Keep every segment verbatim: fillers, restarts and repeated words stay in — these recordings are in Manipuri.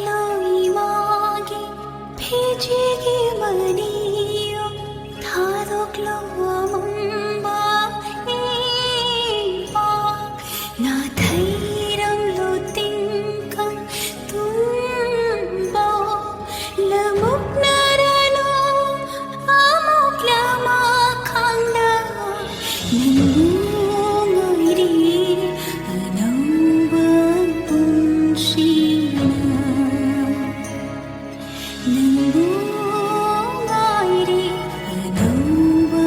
ꯂꯣꯏꯃꯥꯒꯤ ꯐꯤꯖꯤꯒꯤ ꯃꯅꯤꯌꯣ ꯊꯥꯗꯣꯛꯂꯣ ꯑꯃꯝꯕ ꯏꯄꯥꯛ ꯅꯥꯊꯩꯔꯝꯂꯣ ꯇꯤꯡꯀꯪ ꯇꯨꯝꯕ ꯂꯃꯨꯛꯅꯔꯅꯣ ꯑꯃꯨꯛ ꯂꯃꯥ ꯈꯪꯗ ꯅꯪꯕꯨ ꯉꯥꯏꯔꯤ ꯑꯅꯧꯕ ꯄꯨꯟꯁꯤꯅ ꯅꯪꯕꯨ ꯉꯥꯏꯔꯤ ꯑꯅꯧꯕ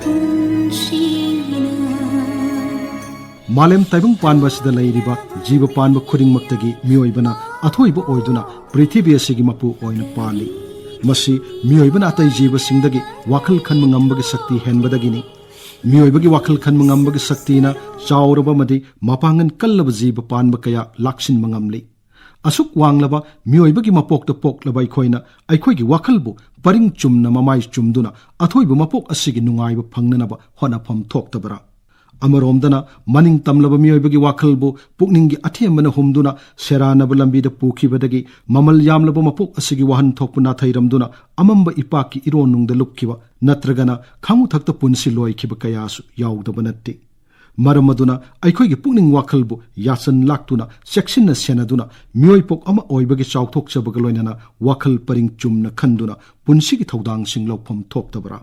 ꯄꯨꯟꯁꯤꯅ꯫ ꯃꯥꯂꯦꯝ ꯇꯥꯏꯕꯪ ꯄꯥꯟꯕ ꯑꯁꯤꯗ ꯂꯩꯔꯤꯕ ꯖꯤꯕ ꯄꯥꯟꯕ ꯈꯨꯗꯤꯡꯃꯛꯇꯒꯤ ꯃꯤꯑꯣꯏꯕꯅ ꯑꯊꯣꯏꯕ ꯑꯣꯏꯗꯨꯅ ꯄ꯭ꯔꯤꯊꯤꯕꯤ ꯑꯁꯤꯒꯤ ꯃꯄꯨ ꯑꯣꯏꯅ ꯄꯥꯜꯂꯤ꯫ ꯃꯁꯤ ꯃꯤꯑꯣꯏꯕꯅ ꯑꯇꯩ ꯖꯤꯕꯁꯤꯡꯗꯒꯤ ꯋꯥꯈꯜ ꯈꯟꯕ ꯉꯝꯕꯒꯤ ꯁꯛꯇꯤ ꯍꯦꯟꯕꯗꯒꯤꯅꯤ꯫ ꯃꯤꯑꯣꯏꯕꯒꯤ ꯋꯥꯈꯜ ꯈꯟꯕ ꯉꯝꯕꯒꯤ ꯁꯛꯇꯤꯅ ꯆꯥꯎꯔꯕ ꯑꯃꯗꯤ ꯃꯄꯥꯡꯒꯜ ꯀꯜꯂꯕ ꯖꯤꯕ ꯄꯥꯟꯕ ꯀꯌꯥ ꯂꯥꯛꯁꯤꯟꯕ ꯉꯝꯂꯤ꯫ ꯑꯁꯨꯛ ꯋꯥꯡꯂꯕ ꯃꯤꯑꯣꯏꯕꯒꯤ ꯃꯄꯣꯛꯇ ꯄꯣꯛꯂꯕ ꯑꯩꯈꯣꯏꯅ ꯑꯩꯈꯣꯏꯒꯤ ꯋꯥꯈꯜꯕꯨ ꯄꯔꯤꯡ ꯆꯨꯝꯅ ꯃꯃꯥꯏ ꯆꯨꯝꯗꯨꯅ ꯑꯊꯣꯏꯕ ꯃꯄꯣꯛ ꯑꯁꯤꯒꯤ ꯅꯨꯡꯉꯥꯏꯕ ꯐꯪꯅꯅꯕ ꯍꯣꯠꯅꯐꯝ ꯊꯣꯛꯇꯕꯔꯥ? ꯑꯃꯔꯣꯝꯗꯅ, ꯃꯅꯤꯡ ꯇꯝꯂꯕ ꯃꯤꯑꯣꯏꯕꯒꯤ ꯋꯥꯈꯜꯕꯨ ꯄꯨꯛꯅꯤꯡꯒꯤ ꯑꯊꯦꯝꯕꯅ ꯍꯨꯝꯗꯨꯅ ꯁꯦꯔꯥꯟꯅꯕ ꯂꯝꯕꯤꯗ ꯄꯨꯈꯤꯕꯗꯒꯤ ꯃꯃꯜ ꯌꯥꯝꯂꯕ ꯃꯄꯣꯛ ꯑꯁꯤꯒꯤ ꯋꯥꯍꯟꯊꯣꯛꯄꯨ ꯅꯥꯊꯩꯔꯝꯗꯨꯅ ꯑꯃꯝꯕ ꯏꯄꯥꯛꯀꯤ ꯏꯔꯣꯟꯅꯨꯡꯗ ꯂꯨꯞꯈꯤꯕ ꯅꯠꯇ꯭ꯔꯒꯅ ꯈꯥꯉꯨꯊꯛꯇ ꯄꯨꯟꯁꯤ ꯂꯣꯏꯈꯤꯕ ꯀꯌꯥꯁꯨ ꯌꯥꯎꯗꯕ ꯅꯠꯇꯦ꯫ ꯃꯔꯝ ꯑꯗꯨꯅ ꯑꯩꯈꯣꯏꯒꯤ ꯄꯨꯛꯅꯤꯡ ꯋꯥꯈꯜꯕꯨ ꯌꯥꯆꯟ ꯂꯥꯛꯇꯨꯅ ꯆꯦꯛꯁꯤꯟꯅ ꯁꯦꯟꯅꯗꯨꯅ ꯃꯤꯑꯣꯏꯄꯣꯛ ꯑꯃ ꯑꯣꯏꯕꯒꯤ ꯆꯥꯎꯊꯣꯛꯆꯕꯒ ꯂꯣꯏꯅꯅ ꯋꯥꯈꯜ ꯄꯔꯤꯡ ꯆꯨꯝꯅ ꯈꯟꯗꯨꯅ ꯄꯨꯟꯁꯤꯒꯤ ꯊꯧꯗꯥꯡꯁꯤꯡ ꯂꯧꯐꯝ ꯊꯣꯛꯇꯕ꯭ꯔꯥ?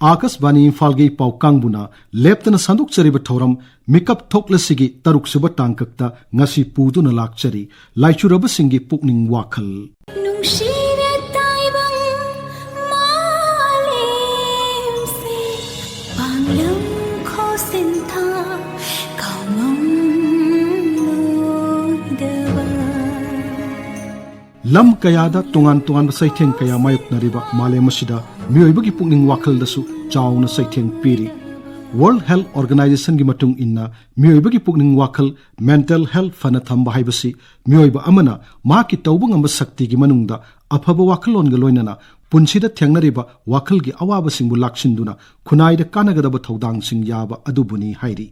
ꯑꯥꯀꯥꯁꯕꯥꯅꯤ ꯏꯝꯐꯥꯜꯒꯤ ꯄꯥꯎ ꯀꯥꯡꯕꯨꯅ ꯂꯦꯞꯇꯅ ꯁꯟꯗꯣꯛꯆꯔꯤꯕ ꯊꯧꯔꯝ ꯃꯤꯀꯞ ꯊꯣꯛꯂꯁꯤꯒꯤ ꯇꯔꯨꯛꯁꯨꯕ ꯇꯥꯡꯀꯛꯇ ꯉꯁꯤ ꯄꯨꯗꯨꯅ ꯂꯥꯛꯆꯔꯤ ꯂꯥꯏꯆꯨꯔꯕꯁꯤꯡꯒꯤ ꯄꯨꯛꯅꯤꯡ ꯋꯥꯈꯜ꯫ ꯅꯨꯡꯁꯤꯔ ꯇꯥꯏꯕꯪ ꯃꯥꯂꯦꯝꯁꯦ ꯄꯥꯡꯂꯝ ꯈꯣꯁꯤꯟꯊꯥ ꯀꯥꯎꯉꯝꯂꯣꯏꯗꯕ꯫ ꯂꯝ ꯀꯌꯥꯗ ꯇꯣꯉꯥꯟ ꯇꯣꯉꯥꯟꯕ ꯆꯩꯊꯦꯡ ꯀꯌꯥ ꯃꯥꯌꯣꯛꯅꯔꯤꯕ ꯃꯥꯂꯦꯝ ꯑꯁꯤꯗ ꯃꯤꯑꯣꯏꯕꯒꯤ ꯄꯨꯛꯅꯤꯡ ꯋꯥꯈꯜꯗꯁꯨ ꯆꯥꯎꯅ ꯆꯩꯊꯦꯡ ꯄꯤꯔꯤ꯫ World Health Organizationꯒꯤ ꯃꯇꯨꯡ ꯏꯟꯅ, ꯃꯤꯑꯣꯏꯕꯒꯤ ꯄꯨꯛꯅꯤꯡ ꯋꯥꯈꯜ, mental health, ꯐꯅ ꯊꯝꯕ ꯍꯥꯏꯕꯁꯤ ꯃꯤꯑꯣꯏꯕ ꯑꯃꯅ ꯃꯍꯥꯛꯀꯤ ꯇꯧꯕ ꯉꯝꯕ ꯁꯛꯇꯤꯒꯤ ꯃꯅꯨꯡꯗ ꯑꯐꯕ ꯋꯥꯈꯜꯂꯣꯟꯒ ꯂꯣꯏꯅꯅ ꯄꯨꯟꯁꯤꯗ ꯊꯦꯡꯅꯔꯤꯕ ꯋꯥꯈꯜꯒꯤ ꯑꯋꯥꯕꯁꯤꯡꯕꯨ ꯂꯥꯛꯁꯤꯟꯗꯨꯅ ꯈꯨꯟꯅꯥꯏꯗ ꯀꯥꯟꯅꯒꯗꯕ ꯊꯧꯗꯥꯡꯁꯤꯡ ꯌꯥꯕ ꯑꯗꯨꯕꯨꯅꯤ ꯍꯥꯏꯔꯤ꯫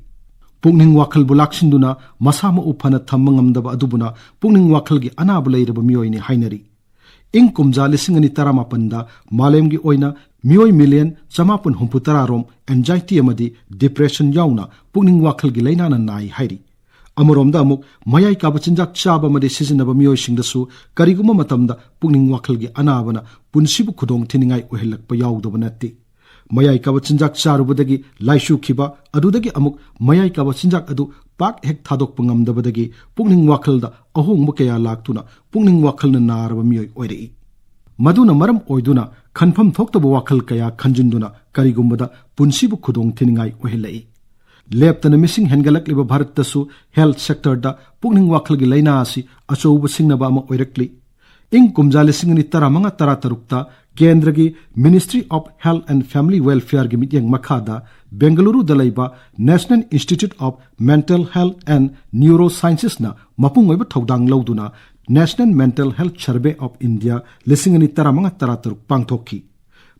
ꯄꯨꯛꯅꯤꯡ ꯋꯥꯈꯜꯕꯨ ꯂꯥꯛꯁꯤꯟꯗꯨꯅ ꯃꯁꯥ ꯃꯎ ꯐꯅ ꯊꯝꯕ ꯉꯝꯗꯕ ꯑꯗꯨꯕꯨꯅ ꯄꯨꯛꯅꯤꯡ ꯋꯥꯈꯜꯒꯤ ꯑꯅꯥꯕ ꯂꯩꯔꯕ ꯃꯤꯑꯣꯏꯅꯤ ꯍꯥꯏꯅꯔꯤ꯫ ꯏꯪ ꯀꯨꯝꯖꯥ ꯂꯤꯁꯤꯡ ꯑꯅꯤ ꯇꯔꯥꯃꯥꯄꯟꯗ ꯃꯥꯂꯦꯝꯒꯤ ꯑꯣꯏꯅ ꯃꯤꯑꯣꯏ ꯃꯤꯂꯤꯌꯟ ꯆꯃꯥꯄꯟ ꯍꯨꯝꯐꯨ ꯇꯔꯥ ꯔꯣꯝ anxiety ꯑꯃꯗꯤ depression ꯌꯥꯎꯅ ꯄꯨꯛꯅꯤꯡ ꯋꯥꯈꯜꯒꯤ ꯂꯥꯏꯅꯥꯅ ꯅꯥꯏ ꯍꯥꯏꯔꯤ꯫ ꯑꯃꯔꯣꯝꯗ ꯑꯃꯨꯛ ꯃꯌꯥꯏ ꯀꯥꯕ ꯆꯤꯟꯖꯥꯛ ꯆꯥꯕ ꯑꯃꯗꯤ ꯁꯤꯖꯤꯟꯅꯕ ꯃꯤꯑꯣꯏꯁꯤꯡꯗꯁꯨ ꯀꯔꯤꯒꯨꯝꯕ ꯃꯇꯝꯗ ꯄꯨꯛꯅꯤꯡ ꯋꯥꯈꯜꯒꯤ ꯑꯅꯥꯕꯅ ꯄꯨꯟꯁꯤꯕꯨ ꯈꯨꯗꯣꯡ ꯊꯤꯅꯤꯡꯉꯥꯏ ꯑꯣꯏꯍꯜꯂꯛꯄ ꯌꯥꯎꯗꯕ ꯅꯠꯇꯦ꯫ ꯃꯌꯥꯏ ꯀꯥꯕ ꯆꯤꯟꯖꯥꯛ ꯆꯥꯔꯨꯕꯗꯒꯤ ꯂꯥꯏꯆꯨꯈꯤꯕ, ꯑꯗꯨꯗꯒꯤ ꯑꯃꯨꯛ ꯃꯌꯥꯏ ꯀꯥꯕ ꯆꯤꯟꯖꯥꯛ ꯑꯗꯨ ꯄꯥꯛ ꯍꯦꯛ ꯊꯥꯗꯣꯛꯄ ꯉꯝꯗꯕꯗꯒꯤ ꯄꯨꯛꯅꯤꯡ ꯋꯥꯈꯜꯗ ꯑꯍꯣꯡꯕ ꯀꯌꯥ ꯂꯥꯛꯇꯨꯅ ꯄꯨꯛꯅꯤꯡ ꯋꯥꯈꯜꯅ ꯅꯥꯔꯕ ꯃꯤꯑꯣꯏ ꯑꯣꯏꯔꯛꯏ꯫ ꯃꯗꯨꯅ ꯃꯔꯝ ꯑꯣꯏꯗꯨꯅ ꯈꯟꯐꯝ ꯊꯣꯛꯇꯕ ꯋꯥꯈꯜ ꯀꯌꯥ ꯈꯟꯖꯤꯟꯗꯨꯅ ꯀꯔꯤꯒꯨꯝꯕꯗ ꯄꯨꯟꯁꯤꯕꯨ ꯈꯨꯗꯣꯡ ꯊꯤꯅꯤꯡꯉꯥꯏ ꯑꯣꯏꯍꯜꯂꯛꯏ꯫ ꯂꯦꯞꯇꯅ ꯃꯤꯁꯤꯡ ꯍꯦꯟꯒꯠꯂꯛꯂꯤꯕ ꯚꯥꯔꯠꯇꯁꯨ health sectorꯗ ꯄꯨꯛꯅꯤꯡ ꯋꯥꯈꯜꯒꯤ ꯂꯥꯏꯅꯥ ꯑꯁꯤ ꯑꯆꯧꯕ ꯁꯤꯡꯅꯕ ꯑꯃ ꯑꯣꯏꯔꯛꯂꯤ꯫ ꯏꯪ ꯀꯨꯝꯖꯥ ꯂꯤꯁꯤꯡ ꯑꯅꯤ ꯇꯔꯥꯃꯉꯥ ꯇꯔꯥꯇꯔꯨꯛꯇ ꯀꯦꯟꯗ꯭ꯔꯒꯤ Ministry of Health and Family Welfareꯒꯤ ꯃꯤꯠꯌꯦꯡ ꯃꯈꯥꯗ ꯕꯦꯡꯒꯂꯨꯔꯨꯗ ꯂꯩꯕ National Institute of Mental Health and Neuroscienceꯅ ꯃꯄꯨꯡ ꯑꯣꯏꯕ ꯊꯧꯗꯥꯡ ꯂꯧꯗꯨꯅ National Mental Health Survey of India ꯂꯤꯁꯤꯡ ꯑꯅꯤ ꯇꯔꯥꯃꯉꯥ ꯇꯔꯥꯇꯔꯨꯛ ꯄꯥꯡꯊꯣꯛꯈꯤ꯫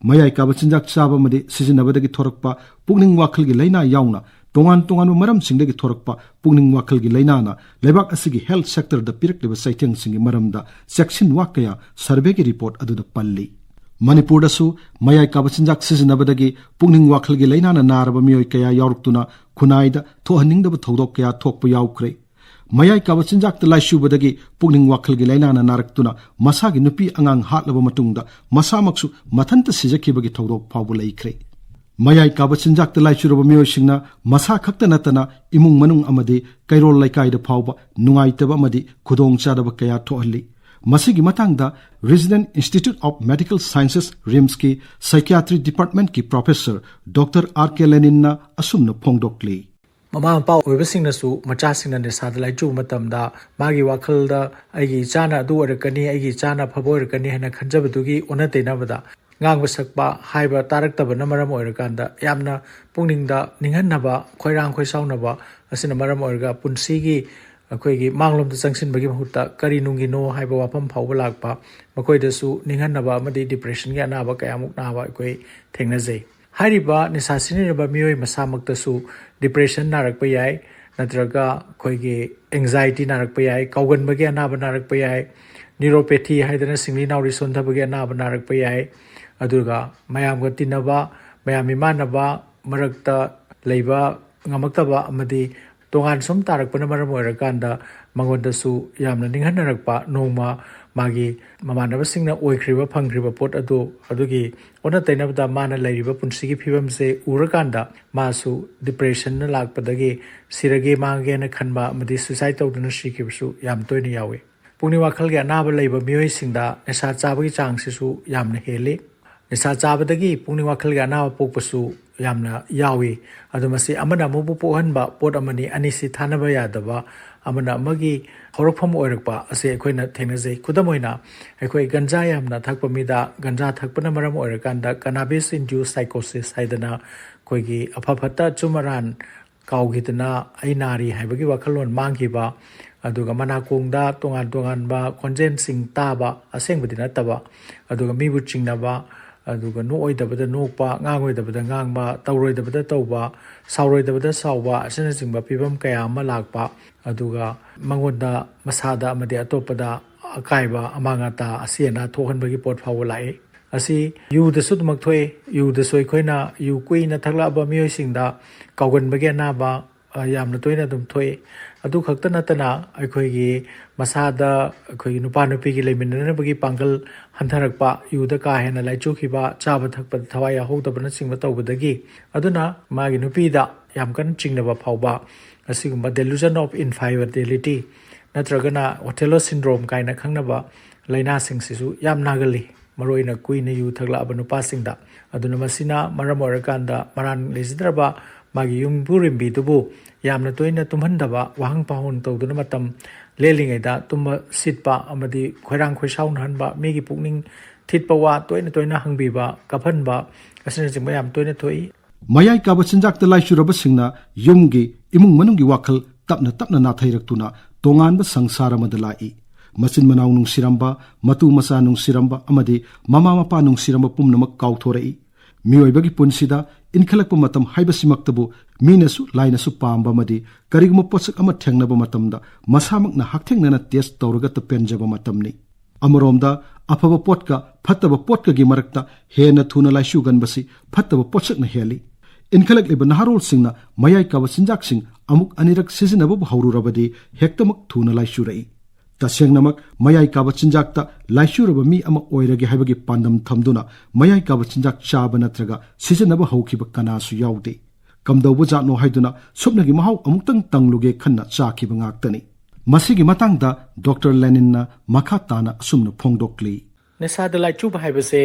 ꯃꯌꯥꯏ ꯀꯥꯕ ꯆꯤꯟꯖꯥꯛ ꯆꯥꯕ ꯑꯃꯗꯤ ꯁꯤꯖꯤꯟꯅꯕꯗꯒꯤ ꯊꯣꯔꯛꯄ ꯄꯨꯛꯅꯤꯡ ꯋꯥꯈꯜꯒꯤ ꯂꯥꯏꯅꯥ ꯌꯥꯎꯅ ꯇꯣꯉꯥꯟ ꯇꯣꯉꯥꯟꯕ ꯃꯔꯝꯁꯤꯡꯗꯒꯤ ꯊꯣꯔꯛꯄ ꯄꯨꯛꯅꯤꯡ ꯋꯥꯈꯜꯒꯤ ꯂꯥꯏꯅꯥꯅ ꯂꯩꯕꯥꯛ ꯑꯁꯤꯒꯤ health sectorꯗ ꯄꯤꯔꯛꯂꯤꯕ ꯆꯩꯊꯦꯡꯁꯤꯡꯒꯤ ꯃꯔꯝꯗ ꯆꯦꯛꯁꯤꯟ ꯋꯥ ꯀꯌꯥ surveyꯒꯤ report ꯑꯗꯨꯗ ꯄꯜꯂꯤ꯫ ꯃꯅꯤꯄꯨꯔꯗꯁꯨ ꯃꯌꯥꯏ ꯀꯥꯕ ꯆꯤꯟꯖꯥꯛ ꯁꯤꯖꯤꯟꯅꯕꯗꯒꯤ ꯄꯨꯛꯅꯤꯡ ꯋꯥꯈꯜꯒꯤ ꯂꯥꯏꯅꯥꯅ ꯅꯥꯔꯕ ꯃꯤꯑꯣꯏ ꯀꯌꯥ ꯌꯥꯎꯔꯛꯇꯨꯅ ꯈꯨꯟꯅꯥꯏꯗ ꯊꯣꯛꯍꯟꯅꯤꯡꯗꯕ ꯊꯧꯗꯣꯛ ꯀꯌꯥ ꯊꯣꯛꯄ ꯌꯥꯎꯈ꯭ꯔꯦ꯫ ꯃꯌꯥꯏ ꯀꯥꯕ ꯆꯤꯟꯖꯥꯛꯇ ꯂꯥꯏꯆꯨꯕꯗꯒꯤ ꯄꯨꯛꯅꯤꯡ ꯋꯥꯈꯜꯒꯤ ꯂꯥꯏꯅꯥꯅ ꯅꯥꯔꯛꯇꯨꯅ ꯃꯁꯥꯒꯤ ꯅꯨꯄꯤ ꯑꯉꯥꯡ ꯍꯥꯠꯂꯕ ꯃꯇꯨꯡꯗ ꯃꯁꯥꯃꯛꯁꯨ ꯃꯊꯟꯇ ꯁꯤꯖꯈꯤꯕꯒꯤ ꯊꯧꯗꯣꯛ ꯐꯥꯎꯕ ꯂꯩꯈ꯭ꯔꯦ꯫ ꯃꯌꯥꯏ ꯀꯥꯕ ꯆꯤꯟꯖꯥꯛꯇ ꯂꯥꯏꯆꯨꯔꯕ ꯃꯤꯑꯣꯏꯁꯤꯡꯅ ꯃꯁꯥ ꯈꯛꯇ ꯅꯠꯇꯅ ꯏꯃꯨꯡ ꯃꯅꯨꯡ ꯑꯃꯗꯤ ꯀꯩꯔꯣꯜ ꯂꯩꯀꯥꯏꯗ ꯐꯥꯎꯕ ꯅꯨꯡꯉꯥꯏꯇꯕ ꯑꯃꯗꯤ ꯈꯨꯗꯣꯡꯆꯥꯗꯕ ꯀꯌꯥ ꯊꯣꯛꯍꯜꯂꯤ꯫ ꯃꯁꯤꯒꯤ ꯃꯇꯥꯡꯗ Resident Institute of Medical Sciences, RIMSꯀꯤ psychiatry departmentꯀꯤ professor Doctor R K Leninꯅ ꯑꯁꯨꯝꯅ ꯐꯣꯡꯗꯣꯛꯂꯤ꯫ ꯃꯃꯥ ꯃꯄꯥ ꯑꯣꯏꯕꯁꯤꯡꯅꯁꯨ ꯃꯆꯥꯁꯤꯡꯅ ꯅꯤꯁꯥꯗ ꯂꯥꯏꯆꯨꯕ ꯃꯇꯝꯗ ꯃꯥꯒꯤ ꯋꯥꯈꯜꯗ "ꯑꯩꯒꯤ ꯏꯆꯥꯅ ꯑꯗꯨ ꯑꯣꯏꯔꯛꯀꯅꯤ, ꯑꯩꯒꯤ ꯏꯆꯥꯅ ꯑꯐꯕ ꯑꯣꯏꯔꯛꯀꯅꯤ" ꯍꯥꯏꯅ ꯈꯟꯖꯕꯗꯨꯒꯤ ꯑꯣꯟꯅ ꯇꯩꯅꯕꯗ ꯉꯥꯡꯕ ꯁꯛꯄ ꯍꯥꯏꯕ ꯇꯥꯔꯛꯇꯕꯅ ꯃꯔꯝ ꯑꯣꯏꯔꯀꯥꯟꯗ ꯌꯥꯝꯅ ꯄꯨꯛꯅꯤꯡꯗ ꯅꯤꯡꯍꯟꯅꯕ, ꯈꯣꯏꯔꯥꯡ ꯈꯣꯏꯁꯥꯎꯅꯕ ꯑꯁꯤꯅ ꯃꯔꯝ ꯑꯣꯏꯔꯒ ꯄꯨꯟꯁꯤꯒꯤ ꯑꯩꯈꯣꯏꯒꯤ ꯃꯥꯡꯂꯣꯝꯗ ꯆꯪꯁꯤꯟꯕꯒꯤ ꯃꯍꯨꯠꯇ ꯀꯔꯤ ꯅꯨꯡꯒꯤꯅꯣ ꯍꯥꯏꯕ ꯋꯥꯐꯝ ꯐꯥꯎꯕ ꯂꯥꯛꯄ, ꯃꯈꯣꯏꯗꯁꯨ ꯅꯤꯡꯍꯟꯅꯕ ꯑꯃꯗꯤ depressionꯒꯤ ꯑꯅꯥꯕ ꯀꯌꯥꯃꯨꯛ ꯅꯥꯕ ꯑꯩꯈꯣꯏ ꯊꯦꯡꯅꯖꯩ꯫ ꯍꯥꯏꯔꯤꯕ ꯅꯤꯁꯥ ꯁꯤꯖꯤꯟꯅꯔꯤꯕ ꯃꯤꯑꯣꯏ ꯃꯁꯥꯃꯛꯇꯁꯨ depression ꯅꯥꯔꯛꯄ ꯌꯥꯏ, ꯅꯠꯇ꯭ꯔꯒ ꯑꯩꯈꯣꯏꯒꯤ anxiety ꯅꯥꯔꯛꯄ ꯌꯥꯏ, ꯀꯥꯎꯒꯟꯕꯒꯤ ꯑꯅꯥꯕ ꯅꯥꯔꯛꯄ ꯌꯥꯏ, neuropathy ꯍꯥꯏꯗꯅ ꯁꯤꯡꯂꯤ ꯅꯥꯎꯔꯤ ꯁꯣꯟꯊꯕꯒꯤ ꯑꯅꯥꯕ ꯅꯥꯔꯛꯄ ꯌꯥꯏ꯫ ꯑꯗꯨꯒ ꯃꯌꯥꯝꯒ ꯇꯤꯟꯅꯕ, ꯃꯌꯥꯝ ꯃꯤꯃꯥꯟꯅꯕ, ꯃꯔꯛꯇ ꯂꯩꯕ ꯉꯝꯃꯛꯇꯕ ꯑꯃꯗꯤ ꯇꯣꯉꯥꯟ ꯁꯨꯝ ꯇꯥꯔꯛꯄꯅ ꯃꯔꯝ ꯑꯣꯏꯔꯀꯥꯟꯗ ꯃꯉꯣꯟꯗꯁꯨ ꯌꯥꯝꯅ ꯅꯤꯡꯍꯟꯅꯔꯛꯄ, ꯅꯣꯡꯃ ꯃꯥꯒꯤ ꯃꯃꯥꯟꯅꯕꯁꯤꯡꯅ ꯑꯣꯏꯈ꯭ꯔꯤꯕ, ꯐꯪꯈ꯭ꯔꯤꯕ ꯄꯣꯠ ꯑꯗꯨ, ꯑꯗꯨꯒꯤ ꯑꯣꯟꯅ ꯇꯩꯅꯕꯗ ꯃꯥꯅ ꯂꯩꯔꯤꯕ ꯄꯨꯟꯁꯤꯒꯤ ꯐꯤꯕꯝꯁꯦ ꯎꯔꯀꯥꯟꯗ ꯃꯥꯁꯨ depressionꯅ ꯂꯥꯛꯄꯗꯒꯤ ꯁꯤꯔꯒꯦ ꯃꯥꯡꯒꯦꯅ ꯈꯟꯕ ꯑꯃꯗꯤ suicide ꯇꯧꯗꯨꯅ ꯁꯤꯈꯤꯕꯁꯨ ꯌꯥꯝ ꯇꯣꯏꯅ ꯌꯥꯎꯏ꯫ ꯄꯨꯛꯅꯤꯡ ꯋꯥꯈꯜꯒꯤ ꯑꯅꯥꯕ ꯂꯩꯕ ꯃꯤꯑꯣꯏꯁꯤꯡꯗ ꯅꯤꯁꯥ ꯆꯥꯕꯒꯤ ꯆꯥꯡꯁꯤꯁꯨ ꯌꯥꯝꯅ ꯍꯦꯜꯂꯤ꯫ ꯅꯤꯁꯥ ꯆꯥꯕꯗꯒꯤ ꯄꯨꯛꯅꯤꯡ ꯋꯥꯈꯜꯒꯤ ꯑꯅꯥꯕ ꯄꯣꯛꯄꯁꯨ ꯌꯥꯝꯅ ꯌꯥꯎꯏ꯫ ꯑꯗꯣ ꯃꯁꯤ ꯑꯃꯅ ꯑꯃꯕꯨ ꯄꯣꯛꯍꯟꯕ ꯄꯣꯠ ꯑꯃꯅꯤ, ꯑꯅꯤꯁꯤ ꯊꯥꯅꯕ ꯌꯥꯗꯕ, ꯑꯃꯅ ꯑꯃꯒꯤ ꯍꯧꯔꯛꯐꯝ ꯑꯣꯏꯔꯛꯄ ꯑꯁꯤ ꯑꯩꯈꯣꯏꯅ ꯊꯦꯡꯅꯖꯩ꯫ ꯈꯨꯗꯝ ꯑꯣꯏꯅ, ꯑꯩꯈꯣꯏ ꯒꯟꯖꯥ ꯌꯥꯝꯅ ꯊꯛꯄ ꯃꯤꯗ ꯒꯟꯖꯥ ꯊꯛꯄꯅ ꯃꯔꯝ ꯑꯣꯏꯔꯀꯥꯟꯗ cannabis induced psychosis ꯍꯥꯏꯗꯅ ꯑꯩꯈꯣꯏꯒꯤ ꯑꯐ ꯐꯠꯇ ꯑꯆꯨꯝ ꯑꯔꯥꯟ ꯀꯥꯎꯈꯤꯗꯅ ꯑꯩ ꯅꯥꯔꯤ ꯍꯥꯏꯕꯒꯤ ꯋꯥꯈꯜꯂꯣꯟ ꯃꯥꯡꯈꯤꯕ, ꯑꯗꯨꯒ ꯃꯅꯥꯀꯣꯡꯗ ꯇꯣꯉꯥꯟ ꯇꯣꯉꯥꯟꯕ ꯈꯣꯟꯖꯦꯜꯁꯤꯡ ꯇꯥꯕ, ꯑꯁꯦꯡꯕꯗꯤ ꯅꯠꯇꯕ, ꯑꯗꯨꯒ ꯃꯤꯕꯨ ꯆꯤꯡꯅꯕ, ꯑꯗꯨꯒ ꯅꯣꯛꯑꯣꯏꯗꯕꯗ ꯅꯣꯛꯄ, ꯉꯥꯡꯉꯣꯏꯗꯕꯗ ꯉꯥꯡꯕ, ꯇꯧꯔꯣꯏꯗꯕꯗ ꯇꯧꯕ, ꯁꯥꯎꯔꯣꯏꯗꯕꯗ ꯁꯥꯎꯕ ꯑꯁꯤꯅꯆꯤꯡꯕ ꯐꯤꯕꯝ ꯀꯌꯥ ꯑꯃ ꯂꯥꯛꯄ, ꯑꯗꯨꯒ ꯃꯉꯣꯟꯗ, ꯃꯁꯥꯗ ꯑꯃꯗꯤ ꯑꯇꯣꯞꯄꯗ ꯑꯀꯥꯏꯕ, ꯑꯃꯥꯡ ꯑꯇꯥ, ꯑꯁꯤ ꯑꯅꯥ ꯊꯣꯛꯍꯟꯕꯒꯤ ꯄꯣꯠ ꯐꯥꯎꯕ ꯂꯥꯛꯏ꯫ ꯑꯁꯤ ꯌꯨꯗꯁꯨ ꯑꯗꯨꯃꯛ ꯊꯣꯛꯑꯦ꯫ ꯌꯨꯗꯁꯨ ꯑꯩꯈꯣꯏꯅ ꯌꯨ ꯀꯨꯏꯅ ꯊꯛꯂꯛꯑꯕ ꯃꯤꯑꯣꯏꯁꯤꯡꯗ ꯀꯥꯎꯒꯟꯕꯒꯤ ꯑꯅꯥꯕ, ꯑ, ꯌꯥꯝꯅ ꯇꯣꯏꯅ ꯑꯗꯨꯝ ꯊꯣꯛꯏ꯫ ꯑꯗꯨ ꯈꯛꯇ ꯅꯠꯇꯅ ꯑꯩꯈꯣꯏꯒꯤ ꯃꯁꯥꯗ, ꯑꯩꯈꯣꯏꯒꯤ ꯅꯨꯄꯥ ꯅꯨꯄꯤꯒꯤ ꯂꯩꯃꯤꯟꯅꯅꯕꯒꯤ ꯄꯥꯡꯒꯜ ꯍꯟꯊꯔꯛꯄ, ꯌꯨꯗ ꯀꯥ ꯍꯦꯟꯅ ꯂꯥꯏꯆꯨꯈꯤꯕ, ꯆꯥꯕ ꯊꯛꯄꯗ ꯊꯋꯥꯏ ꯌꯥꯎꯍꯧꯗꯕꯅꯆꯤꯡꯕ ꯇꯧꯕꯗꯒꯤ, ꯑꯗꯨꯅ ꯃꯥꯒꯤ ꯅꯨꯄꯤꯗ ꯌꯥꯝ ꯀꯟꯅ ꯆꯤꯡꯅꯕ ꯐꯥꯎꯕ, ꯑꯁꯤꯒꯨꯝꯕ delusion of infidelity ꯅꯠꯇ꯭ꯔꯒꯅ Othello syndrome ꯀꯥꯏꯅ ꯈꯪꯅꯕ ꯂꯥꯏꯅꯥꯁꯤꯡꯁꯤꯁꯨ ꯌꯥꯝ ꯅꯥꯒꯜꯂꯤ, ꯃꯔꯨꯑꯣꯏꯅ ꯀꯨꯏꯅ ꯌꯨ ꯊꯛꯂꯛꯑꯕ ꯅꯨꯄꯥꯁꯤꯡꯗ꯫ ꯑꯗꯨꯅ ꯃꯁꯤꯅ ꯃꯔꯝ ꯑꯣꯏꯔꯀꯥꯟꯗ ꯃꯔꯥꯜ ꯂꯩꯖꯗ꯭ꯔꯕ ꯃꯥꯒꯤ ꯌꯨꯝꯕꯨꯔꯦꯝꯕꯤꯗꯨꯕꯨ ꯌꯥꯝꯅ ꯇꯣꯏꯅ ꯇꯨꯝꯍꯟꯗꯕ, ꯋꯥꯍꯪ ꯄꯥꯎꯍꯪ ꯇꯧꯗꯨꯅ ꯃꯇꯝ ꯂꯦꯜꯂꯤꯉꯩꯗ ꯇꯨꯝꯕ ꯁꯤꯠꯄ ꯑꯃꯗꯤ ꯈꯣꯏꯔꯥꯡ ꯈꯣꯏꯁꯥꯎꯅꯍꯟꯕ, ꯃꯤꯒꯤ ꯄꯨꯛꯅꯤꯡ ꯊꯤꯠꯄ ꯋꯥ ꯇꯣꯏꯅ ꯇꯣꯏꯅ ꯍꯪꯕꯤꯕ, ꯀꯥꯞꯍꯟꯕ ꯑꯁꯤꯅꯆꯤꯡꯕ ꯌꯥꯝ ꯇꯣꯏꯅ ꯊꯣꯛꯏ꯫ ꯃꯌꯥꯏ ꯀꯥꯕ ꯆꯤꯟꯖꯥꯛꯇ ꯂꯥꯏꯆꯨꯔꯕꯁꯤꯡꯅ ꯌꯨꯝꯒꯤ ꯏꯃꯨꯡ ꯃꯅꯨꯡꯒꯤ ꯋꯥꯈꯜ ꯇꯞꯅ ꯇꯞꯅ ꯅꯥꯊꯩꯔꯛꯇꯨꯅ ꯇꯣꯉꯥꯟꯕ ꯁꯪꯁꯥꯔ ꯑꯃꯗ ꯂꯥꯛꯏ꯫ ꯃꯆꯤꯟ ꯃꯅꯥꯎ ꯅꯨꯡꯁꯤꯔꯝꯕ, ꯃꯇꯨ ꯃꯆꯥ ꯅꯨꯡꯁꯤꯔꯝꯕ ꯑꯃꯗꯤ ꯃꯃꯥ ꯃꯄꯥ ꯅꯨꯡꯁꯤꯔꯝꯕ ꯄꯨꯝꯅꯃꯛ ꯀꯥꯎꯊꯣꯔꯛꯏ꯫ ꯃꯤꯑꯣꯏꯕꯒꯤ ꯄꯨꯟꯁꯤꯗ ꯏꯟꯈꯠꯂꯛꯄ ꯃꯇꯝ ꯍꯥꯏꯕꯁꯤꯃꯛꯇꯕꯨ ꯃꯤꯅꯁꯨ ꯂꯥꯏꯅꯁꯨ ꯄꯥꯝꯕ ꯑꯃꯗꯤ ꯀꯔꯤꯒꯨꯝꯕ ꯄꯣꯠꯁꯛ ꯑꯃ ꯊꯦꯡꯅꯕ ꯃꯇꯝꯗ ꯃꯁꯥꯃꯛꯅ ꯍꯛꯊꯦꯡꯅꯅ ꯇꯦꯁ ꯇꯧꯔꯒꯇ ꯄꯦꯟꯖꯕ ꯃꯇꯝꯅꯤ꯫ ꯑꯃꯔꯣꯝꯗ ꯑꯐꯕ ꯄꯣꯠꯀ ꯐꯠꯇꯕ ꯄꯣꯠꯀꯒꯤ ꯃꯔꯛꯇ ꯍꯦꯟꯅ ꯊꯨꯅ ꯂꯥꯏꯆꯨꯒꯟꯕꯁꯤ ꯐꯠꯇꯕ ꯄꯣꯠꯁꯛꯅ ꯍꯦꯜꯂꯤ꯫ ꯏꯟꯈꯠꯂꯛꯂꯤꯕ ꯅꯍꯥꯔꯣꯜꯁꯤꯡꯅ ꯃꯌꯥꯏ ꯀꯥꯕ ꯆꯤꯟꯖꯥꯛꯁꯤꯡ ꯑꯃꯨꯛ ꯑꯅꯤꯔꯛ ꯁꯤꯖꯤꯟꯅꯕꯕꯨ ꯍꯧꯔꯨꯔꯕꯗꯤ ꯍꯦꯛꯇꯃꯛ ꯊꯨꯅ ꯂꯥꯏꯆꯨꯔꯛꯏ꯫ ꯇꯁꯦꯡꯅꯃꯛ ꯃꯌꯥꯏ ꯀꯥꯕ ꯆꯤꯟꯖꯥꯛꯇ ꯂꯥꯏꯆꯨꯔꯕ ꯃꯤ ꯑꯃ ꯑꯣꯏꯔꯒꯦ ꯍꯥꯏꯕꯒꯤ ꯄꯥꯟꯗꯝ ꯊꯝꯗꯨꯅ ꯃꯌꯥꯏ ꯀꯥꯕ ꯆꯤꯟꯖꯥꯛ ꯆꯥꯕ ꯅꯠꯇ꯭ꯔꯒ ꯁꯤꯖꯤꯟꯅꯕ ꯍꯧꯈꯤꯕ ꯀꯅꯥꯁꯨ ꯌꯥꯎꯗꯦ꯫ ꯀꯝꯗꯧꯕ ꯖꯥꯠꯅꯣ ꯍꯥꯏꯗꯨꯅ ꯁꯨꯞꯅꯒꯤ ꯃꯍꯥꯎ ꯑꯃꯨꯛꯇꯪ ꯇꯪꯂꯨꯒꯦ ꯈꯟꯅ ꯆꯥꯈꯤꯕ ꯉꯥꯛꯇꯅꯤ꯫ ꯃꯁꯤꯒꯤ ꯃꯇꯥꯡꯗ ꯗꯣꯛꯇꯔ ꯂꯦꯅꯤꯟꯅ ꯃꯈꯥ ꯇꯥꯅ ꯑꯁꯨꯝꯅ ꯐꯣꯡꯗꯣꯛꯂꯤ꯫ ꯅꯤꯁꯥꯗ ꯂꯥꯏꯆꯨꯕ ꯍꯥꯏꯕꯁꯦ